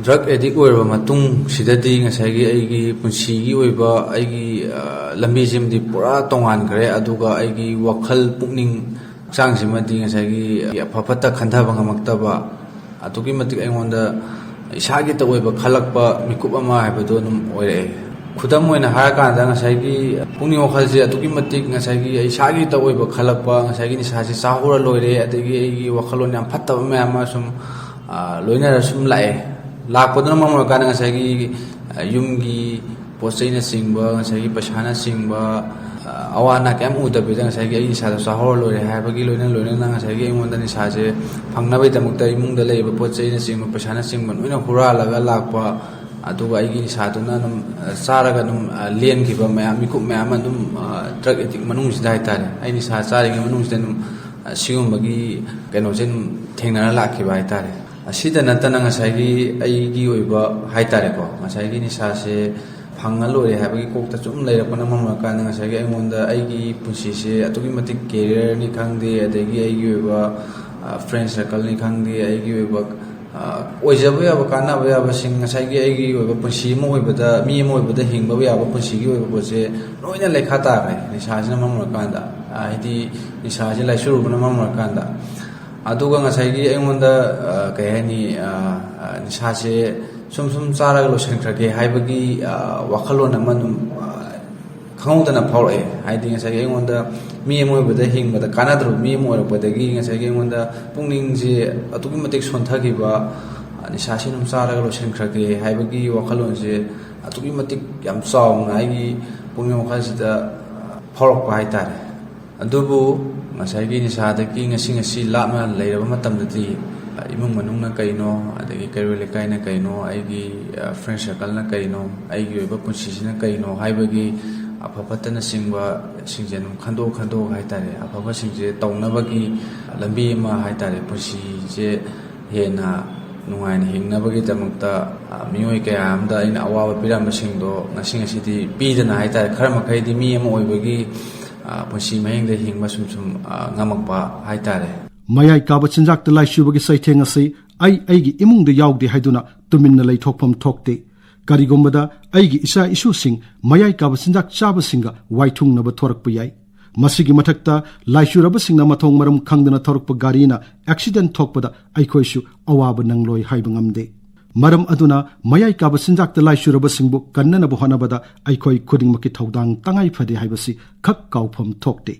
ꯗ꯭ꯔꯒ ꯑꯦꯗꯤꯛ ꯑꯣꯏꯔꯕ ꯃꯇꯨꯡꯁꯤꯗꯗꯤ ꯉꯁꯥꯏꯒꯤ ꯑꯩꯒꯤ ꯄꯨꯟꯁꯤꯒꯤ ꯑꯣꯏꯕ ꯑꯩꯒꯤ, ꯑ, ꯂꯝꯕꯤꯁꯤꯃꯗꯤ ꯄꯨꯔꯥ ꯇꯣꯉꯥꯟꯈ꯭ꯔꯦ꯫ ꯑꯗꯨꯒ ꯑꯩꯒꯤ ꯋꯥꯈꯜ ꯄꯨꯛꯅꯤꯡ ꯍꯛꯆꯥꯡꯁꯤꯃꯗꯤ ꯉꯁꯥꯏꯒꯤ ꯑꯐ ꯐꯠꯇ ꯈꯟꯊꯕ ꯉꯝꯃꯛꯇꯕ, ꯑꯗꯨꯛꯀꯤ ꯃꯇꯤꯛ ꯑꯩꯉꯣꯟꯗ ꯏꯁꯥꯒꯤꯇ ꯑꯣꯏꯕ ꯈꯜꯂꯛꯄ ꯃꯤꯀꯨꯞ ꯑꯃ ꯍꯥꯏꯕꯗꯣ ꯑꯗꯨꯝ ꯑꯣꯏꯔꯛꯑꯦ꯫ ꯈꯨꯗꯝ ꯑꯣꯏꯅ ꯍꯥꯏꯔꯀꯥꯟꯗ ꯉꯁꯥꯏꯒꯤ ꯄꯨꯛꯅꯤꯡ ꯋꯥꯈꯜꯁꯦ ꯑꯗꯨꯛꯀꯤ ꯃꯇꯤꯛ ꯉꯁꯥꯏꯒꯤ ꯏꯁꯥꯒꯤꯇ ꯑꯣꯏꯕ ꯈꯜꯂꯛꯄ, ꯉꯁꯥꯏꯒꯤ ꯅꯤꯁꯥꯁꯦ ꯆꯥꯍꯧꯔ ꯂꯣꯏꯔꯦ, ꯑꯗꯒꯤ ꯑꯩꯒꯤ ꯋꯥꯈꯜꯂꯣꯟ ꯌꯥꯝ ꯐꯠꯇꯕ ꯃꯌꯥꯝ ꯑꯃ ꯁꯨꯝ, ꯑ, ꯂꯣꯏꯅꯔ ꯁꯨꯝ ꯂꯥꯛꯑꯦ꯫ ꯂꯥꯛꯄꯗꯨꯅ ꯃꯔꯝ ꯑꯣꯏꯔꯀꯥꯟꯗ ꯉꯁꯥꯏꯒꯤ, ꯑ, ꯌꯨꯝꯒꯤ ꯄꯣꯠ ꯆꯩꯅꯆꯤꯡꯕ, ꯉꯁꯥꯏꯒꯤ ꯄꯩꯁꯥꯅꯆꯤꯡꯕ, ꯑ, ꯑꯋꯥ ꯑꯅꯥ ꯀꯌꯥꯝ ꯎꯗꯕꯤꯗ ꯉꯁꯥꯏꯒꯤ ꯑꯩ ꯏꯁꯥꯗꯣ ꯆꯥꯍꯧꯔ ꯂꯣꯏꯔꯦ ꯍꯥꯏꯕꯒꯤ ꯂꯣꯏꯅ ꯂꯣꯏꯅꯅ ꯉꯁꯥꯏꯒꯤ ꯑꯩꯉꯣꯟꯗ ꯅꯤꯁꯥꯁꯦ ꯐꯪꯅꯕꯒꯤꯗꯃꯛꯇ ꯏꯃꯨꯡꯗ ꯂꯩꯔꯤꯕ ꯄꯣꯠ ꯆꯩꯅꯆꯤꯡꯕ, ꯄꯩꯁꯥꯅꯆꯤꯡꯕ ꯂꯣꯏꯅ ꯍꯨꯔꯥꯜꯂꯒ ꯂꯥꯛꯄ, ꯑꯗꯨꯒ ꯑꯩꯒꯤ ꯅꯤꯁꯥꯗꯨꯅ ꯑꯗꯨꯝ, ꯑ, ꯆꯥꯔꯒ ꯑꯗꯨꯝ, ꯑ, ꯂꯦꯟꯈꯤꯕ ꯃꯌꯥꯝ, ꯃꯤꯀꯨꯞ ꯃꯌꯥꯝ ꯑꯃ ꯑꯗꯨꯝ, ꯑ, ꯗ꯭ꯔꯒ ꯑꯦꯗꯤꯛ ꯃꯅꯨꯡꯁꯤꯗ ꯍꯥꯏꯇꯥꯔꯦ, ꯑꯩ ꯅꯤꯁꯥ ꯆꯥꯔꯤꯉꯩ ꯃꯅꯨꯡꯁꯤꯗ ꯑꯗꯨꯝ, ꯑ, ꯁꯤꯒꯨꯝꯕꯒꯤ ꯀꯩꯅꯣꯁꯦ ꯑꯗꯨꯝ ꯊꯦꯡꯅꯔ ꯂꯥꯛꯈꯤꯕ ꯍꯥꯏꯇꯥꯔꯦ꯫ ꯑꯁꯤꯗ ꯅꯠꯇꯅ ꯉꯁꯥꯏꯒꯤ ꯑꯩꯒꯤ ꯑꯣꯏꯕ ꯍꯥꯏꯇꯥꯔꯦꯀꯣ, ꯉꯁꯥꯏꯒꯤ ꯅꯤꯁꯥꯁꯦ ꯐꯪꯉ ꯂꯣꯏꯔꯦ ꯍꯥꯏꯕꯒꯤ ꯀꯣꯛꯇ ꯁꯨꯝ ꯂꯩꯔꯛꯄꯅ ꯃꯔꯝ ꯑꯣꯏꯔꯀꯥꯟꯗ ꯉꯁꯥꯏꯒꯤ ꯑꯩꯉꯣꯟꯗ ꯑꯩꯒꯤ ꯄꯨꯟꯁꯤꯁꯦ ꯑꯗꯨꯛꯀꯤ ꯃꯇꯤꯛ ꯀꯦꯔꯤꯌꯔꯅꯤ ꯈꯪꯗꯦ, ꯑꯗꯒꯤ ꯑꯩꯒꯤ ꯑꯣꯏꯕ, ꯑ, ꯐ꯭ꯔꯦꯟ ꯁꯔꯀꯜꯅꯤ ꯈꯪꯗꯦ, ꯑꯩꯒꯤ ꯑꯣꯏꯕ ꯑꯣꯏꯖꯕ ꯌꯥꯕ, ꯀꯥꯟꯅꯕ ꯌꯥꯕꯁꯤꯡ, ꯉꯁꯥꯏꯒꯤ ꯑꯩꯒꯤ ꯑꯣꯏꯕ ꯄꯨꯟꯁꯤ ꯑꯃ ꯑꯣꯏꯕꯗ, ꯃꯤ ꯑꯃ ꯑꯣꯏꯕꯗ ꯍꯤꯡꯕ ꯌꯥꯕ ꯄꯨꯟꯁꯤꯒꯤ ꯑꯣꯏꯕ ꯄꯣꯠꯁꯦ ꯂꯣꯏꯅ ꯂꯩꯈꯥ ꯇꯥꯈ꯭ꯔꯦ ꯅꯤꯁꯥꯁꯤꯅ ꯃꯔꯝ ꯑꯣꯏꯔꯀꯥꯟꯗ꯫ ꯍꯥꯏꯗꯤ ꯅꯤꯁꯥꯁꯦ ꯂꯥꯏꯆꯨꯔꯨꯕꯅ ꯃꯔꯝ ꯑꯣꯏꯔꯀꯥꯟꯗ꯫ ꯑꯗꯨꯒ ꯉꯁꯥꯏꯒꯤ ꯑꯩꯉꯣꯟꯗ, ꯀꯩ ꯍꯥꯏꯅꯤ, ꯅꯤꯁꯥꯁꯦ ꯁꯨꯝ ꯁꯨꯝ ꯆꯥꯔꯒ ꯂꯣꯏꯁꯤꯟꯈ꯭ꯔꯒꯦ ꯍꯥꯏꯕꯒꯤ ꯋꯥꯈꯜꯂꯣꯟ ꯑꯃ ꯑꯗꯨꯝ ꯈꯪꯍꯧꯗꯅ ꯐꯥꯎꯔꯛꯑꯦ꯫ ꯍꯥꯏꯗꯤ ꯉꯁꯥꯏꯒꯤ ꯑꯩꯉꯣꯟꯗ ꯃꯤ ꯑꯃ ꯑꯣꯏꯕꯗ, ꯍꯤꯡꯕꯗ ꯀꯥꯟꯅꯗ꯭ꯔꯕ ꯃꯤ ꯑꯃ ꯑꯣꯏꯔꯛꯄꯗꯒꯤ ꯉꯁꯥꯏꯒꯤ ꯑꯩꯉꯣꯟꯗ ꯄꯨꯛꯅꯤꯡꯁꯦ ꯑꯗꯨꯛꯀꯤ ꯃꯇꯤꯛ ꯁꯣꯟꯊꯈꯤꯕ, ꯅꯤꯁꯥꯁꯤ ꯑꯗꯨꯝ ꯆꯥꯔꯒ ꯂꯣꯏꯁꯤꯟꯈ꯭ꯔꯒꯦ ꯍꯥꯏꯕꯒꯤ ꯋꯥꯈꯜꯂꯣꯟꯁꯦ ꯑꯗꯨꯛꯀꯤ ꯃꯇꯤꯛ ꯌꯥꯝ ꯆꯥꯎꯅ ꯑꯩꯒꯤ ꯄꯨꯛꯅꯤꯡ ꯋꯥꯈꯜꯁꯤꯗ ꯐꯥꯎꯔꯛꯄ ꯍꯥꯏꯇꯥꯔꯦ꯫ ꯑꯗꯨꯕꯨ ꯉꯁꯥꯏꯒꯤ ꯅꯤꯁꯥꯗꯒꯤ ꯉꯁꯤ ꯉꯁꯤ ꯂꯥꯞꯅ ꯂꯩꯔꯕ ꯃꯇꯝꯗꯗꯤ, ꯏꯃꯨꯡ ꯃꯅꯨꯡꯅ ꯀꯩꯅꯣ, ꯑꯗꯒꯤ ꯀꯩꯔꯣꯏ ꯂꯩꯀꯥꯏꯅ ꯀꯩꯅꯣ, ꯑꯩꯒꯤ friend circleꯅ ꯀꯩꯅꯣ, ꯑꯩꯒꯤ ꯑꯣꯏꯕ ꯄꯨꯟꯁꯤꯁꯤꯅ ꯀꯩꯅꯣ ꯍꯥꯏꯕꯒꯤ ꯑꯐ ꯐꯠꯇꯅꯆꯤꯡꯕꯁꯤꯡꯁꯦ ꯑꯗꯨꯝ ꯈꯟꯗꯣꯛ ꯈꯟꯗꯣꯛꯑꯒ ꯍꯥꯏꯇꯥꯔꯦ, ꯑꯐꯕꯁꯤꯡꯁꯦ ꯇꯧꯅꯕꯒꯤ ꯂꯝꯕꯤ ꯑꯃ ꯍꯥꯏꯇꯥꯔꯦ, ꯄꯨꯟꯁꯤꯁꯦ ꯍꯦꯟꯅ ꯅꯨꯡꯉꯥꯏꯅ ꯍꯤꯡꯅꯕꯒꯤꯗꯃꯛꯇ, ꯃꯤꯑꯣꯏ ꯀꯌꯥ ꯑꯃꯗ ꯑꯩꯅ ꯑꯋꯥꯕ ꯄꯤꯔꯝꯕꯁꯤꯡꯗꯣ ꯉꯁꯤ ꯉꯁꯤꯗꯤ ꯄꯤꯗꯅ ꯍꯥꯏꯇꯥꯔꯦ, ꯈꯔ ꯃꯈꯩꯗꯤ ꯃꯤ ꯑꯃ ꯑꯣꯏꯕꯒꯤ ꯄꯨꯟꯁꯤ ꯃꯍꯤꯡꯗ ꯍꯤꯡꯕ ꯁꯨꯝ ꯁꯨꯝ ꯉꯝꯃꯛꯄ ꯍꯥꯏꯇꯥꯔꯦ꯫ ꯃꯌꯥꯏ ꯀꯥꯕ ꯆꯤꯟꯖꯥꯛꯇ ꯂꯥꯏꯆꯨꯕꯒꯤ ꯆꯩꯊꯦꯡ ꯑꯁꯤ ꯑꯩ ꯑꯩꯒꯤ ꯏꯃꯨꯡꯗ ꯌꯥꯎꯗꯦ ꯍꯥꯏꯗꯨꯅ ꯇꯨꯃꯤꯟꯅ ꯂꯩꯊꯣꯛꯐꯝ ꯊꯣꯛꯇꯦ꯫ ꯀꯔꯤꯒꯨꯝꯕꯗ ꯑꯩꯒꯤ ꯏꯆꯥ ꯏꯁꯨꯁꯤꯡ ꯃꯌꯥꯏ ꯀꯥꯕ ꯆꯤꯟꯖꯥꯛ ꯆꯥꯕꯁꯤꯡꯒ ꯋꯥꯏꯊꯨꯡꯅꯕ ꯊꯣꯔꯛꯄ ꯌꯥꯏ꯫ ꯃꯁꯤꯒꯤ ꯃꯊꯛꯇ ꯂꯥꯏꯆꯨꯔꯕꯁꯤꯡꯅ ꯃꯊꯣꯡ ꯃꯔꯝ ꯈꯪꯗꯅ ꯊꯧꯔꯛꯄ ꯒꯥꯔꯤꯅ accident ꯊꯣꯛꯄꯗ ꯑꯩꯈꯣꯏꯁꯨ ꯑꯋꯥꯕ ꯅꯪꯂꯣꯏ ꯍꯥꯏꯕ ꯉꯝꯗꯦ꯫ ꯃꯔꯝ ꯑꯗꯨꯅ ꯃꯌꯥꯏ ꯀꯥꯕ ꯆꯤꯟꯖꯥꯛꯇ ꯂꯥꯏꯆꯨꯔꯕꯁꯤꯡꯕꯨ ꯀꯟꯅꯅꯕ ꯍꯣꯠꯅꯕꯗ ꯑꯩꯈꯣꯏ ꯈꯨꯗꯤꯡꯃꯛꯀꯤ ꯊꯧꯗꯥꯡ ꯇꯉꯥꯏ ꯐꯗꯦ ꯍꯥꯏꯕꯁꯤ ꯈꯛ ꯀꯥꯎꯐꯝ ꯊꯣꯛꯇꯦ꯫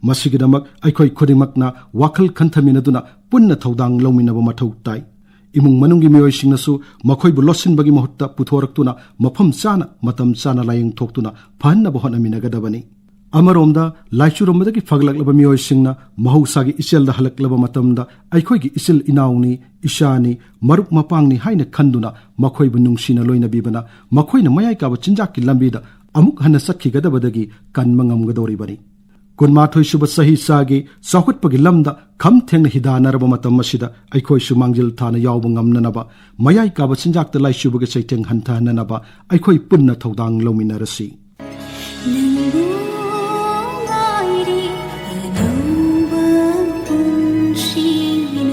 ꯃꯁꯤꯒꯤꯗꯃꯛ ꯑꯩꯈꯣꯏ ꯈꯨꯗꯤꯡꯃꯛꯅ ꯋꯥꯈꯜ ꯈꯟꯊꯃꯤꯟꯅꯗꯨꯅ ꯄꯨꯟꯅ ꯊꯧꯗꯥꯡ ꯂꯧꯃꯤꯟꯅꯕ ꯃꯊꯧ ꯇꯥꯏ꯫ ꯏꯃꯨꯡ ꯃꯅꯨꯡꯒꯤ ꯃꯤꯑꯣꯏꯁꯤꯡꯅꯁꯨ ꯃꯈꯣꯏꯕꯨ ꯂꯣꯠꯁꯤꯟꯕꯒꯤ ꯃꯍꯨꯠꯇ ꯄꯨꯊꯣꯔꯛꯇꯨꯅ ꯃꯐꯝ ꯆꯥꯅ, ꯃꯇꯝ ꯆꯥꯅ ꯂꯥꯌꯦꯡꯊꯣꯛꯇꯨꯅ ꯐꯍꯟꯅꯕ ꯍꯣꯠꯅꯃꯤꯟꯅꯒꯗꯕꯅꯤ꯫ ꯑꯃꯔꯣꯝꯗ, ꯂꯥꯏꯆꯨꯔꯝꯕꯗꯒꯤ ꯐꯒꯠꯂꯛꯂꯕ ꯃꯤꯑꯣꯏꯁꯤꯡꯅ ꯃꯍꯧꯁꯥꯒꯤ ꯏꯆꯦꯜꯗ ꯍꯜꯂꯛꯂꯕ ꯃꯇꯝꯗ ꯑꯩꯈꯣꯏꯒꯤ ꯏꯆꯤꯜ ꯏꯅꯥꯎꯅꯤ, ꯏꯆꯥꯅꯤ, ꯃꯔꯨꯞ ꯃꯄꯥꯡꯅꯤ ꯍꯥꯏꯅ ꯈꯟꯗꯨꯅ ꯃꯈꯣꯏꯕꯨ ꯅꯨꯡꯁꯤꯅ ꯂꯣꯏꯅꯕꯤꯕꯅ ꯃꯈꯣꯏꯅ ꯃꯌꯥꯏ ꯀꯥꯕ ꯆꯤꯟꯖꯥꯛꯀꯤ ꯂꯝꯕꯤꯗ ꯑꯃꯨꯛ ꯍꯟꯅ ꯆꯠꯈꯤꯒꯗꯕꯗꯒꯤ ꯀꯟꯕ ꯉꯝꯒꯗꯧꯔꯤꯕꯅꯤ꯫ ꯀꯨꯟꯃꯥꯊꯣꯏ ꯁꯨꯕ ꯆꯍꯤ ꯆꯥꯒꯤ ꯆꯥꯎꯈꯠꯄꯒꯤ ꯂꯝꯗ ꯈꯝ ꯊꯦꯡꯅ ꯍꯤꯗꯥꯟꯅꯔꯕ ꯃꯇꯝ ꯑꯁꯤꯗ ꯑꯩꯈꯣꯏꯁꯨ ꯃꯥꯡꯖꯤꯜ ꯊꯥꯅ ꯌꯥꯎꯕ ꯉꯝꯅꯅꯕ, ꯃꯌꯥꯏ ꯀꯥꯕ ꯆꯤꯟꯖꯥꯛꯇ ꯂꯥꯏꯆꯨꯕꯒꯤ ꯆꯩꯊꯦꯡ ꯍꯟꯊꯍꯟꯅꯅꯕ ꯑꯩꯈꯣꯏ ꯄꯨꯟꯅ ꯊꯧꯗꯥꯡ ꯂꯧꯃꯤꯟꯅꯔꯁꯤ꯫ ꯅꯪꯕꯨ ꯉꯥꯏꯔꯤ ꯑꯅꯧꯕ ꯄꯨꯟꯁꯤꯅ꯫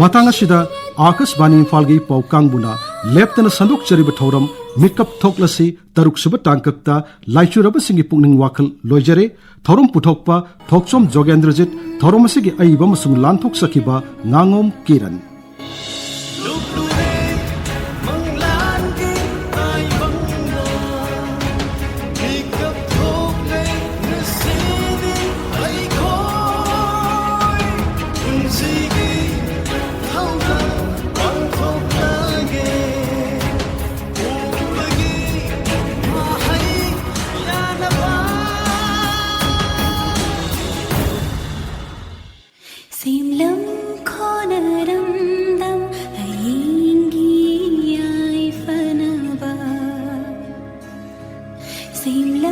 ꯃꯇꯥꯡ ꯑꯁꯤꯗ ꯑꯥꯀꯥꯁꯕꯥꯅꯤ ꯏꯝꯐꯥꯜꯒꯤ ꯄꯥꯎ ꯀꯥꯡꯕꯨꯅ ꯂꯦꯞꯇꯅ ꯁꯟꯗꯣꯛꯆꯔꯤꯕ ꯊꯧꯔꯝ ꯃꯤꯠꯀꯞ ꯊꯣꯛꯂꯁꯤ ꯇꯔꯨꯛ ꯁꯨꯕ ꯇꯥꯡꯀꯛꯇ ꯂꯥꯏꯆꯨꯔꯕꯁꯤꯡꯒꯤ ꯄꯨꯛꯅꯤꯡ ꯋꯥꯈꯜ ꯂꯣꯏꯖꯔꯦ꯫ ꯊꯧꯔꯝ ꯄꯨꯊꯣꯛꯄ ꯊꯣꯛꯆꯣꯝ ꯖꯣꯒꯦꯟꯗ꯭ꯔꯖꯤꯠ, ꯊꯧꯔꯝ ꯑꯁꯤꯒꯤ ꯑꯏꯕ ꯑꯃꯁꯨꯡ ꯂꯥꯟꯊꯣꯛꯆꯈꯤꯕ ꯉꯥꯉꯣꯝ ꯀꯤꯔꯟ꯫ ꯁꯦꯝꯂꯝ ꯈꯣꯅꯔꯝꯗꯝ ꯍꯌꯦꯡꯒꯤ ꯌꯥꯏꯐꯅꯕ꯫ ꯁꯦꯝꯂꯝ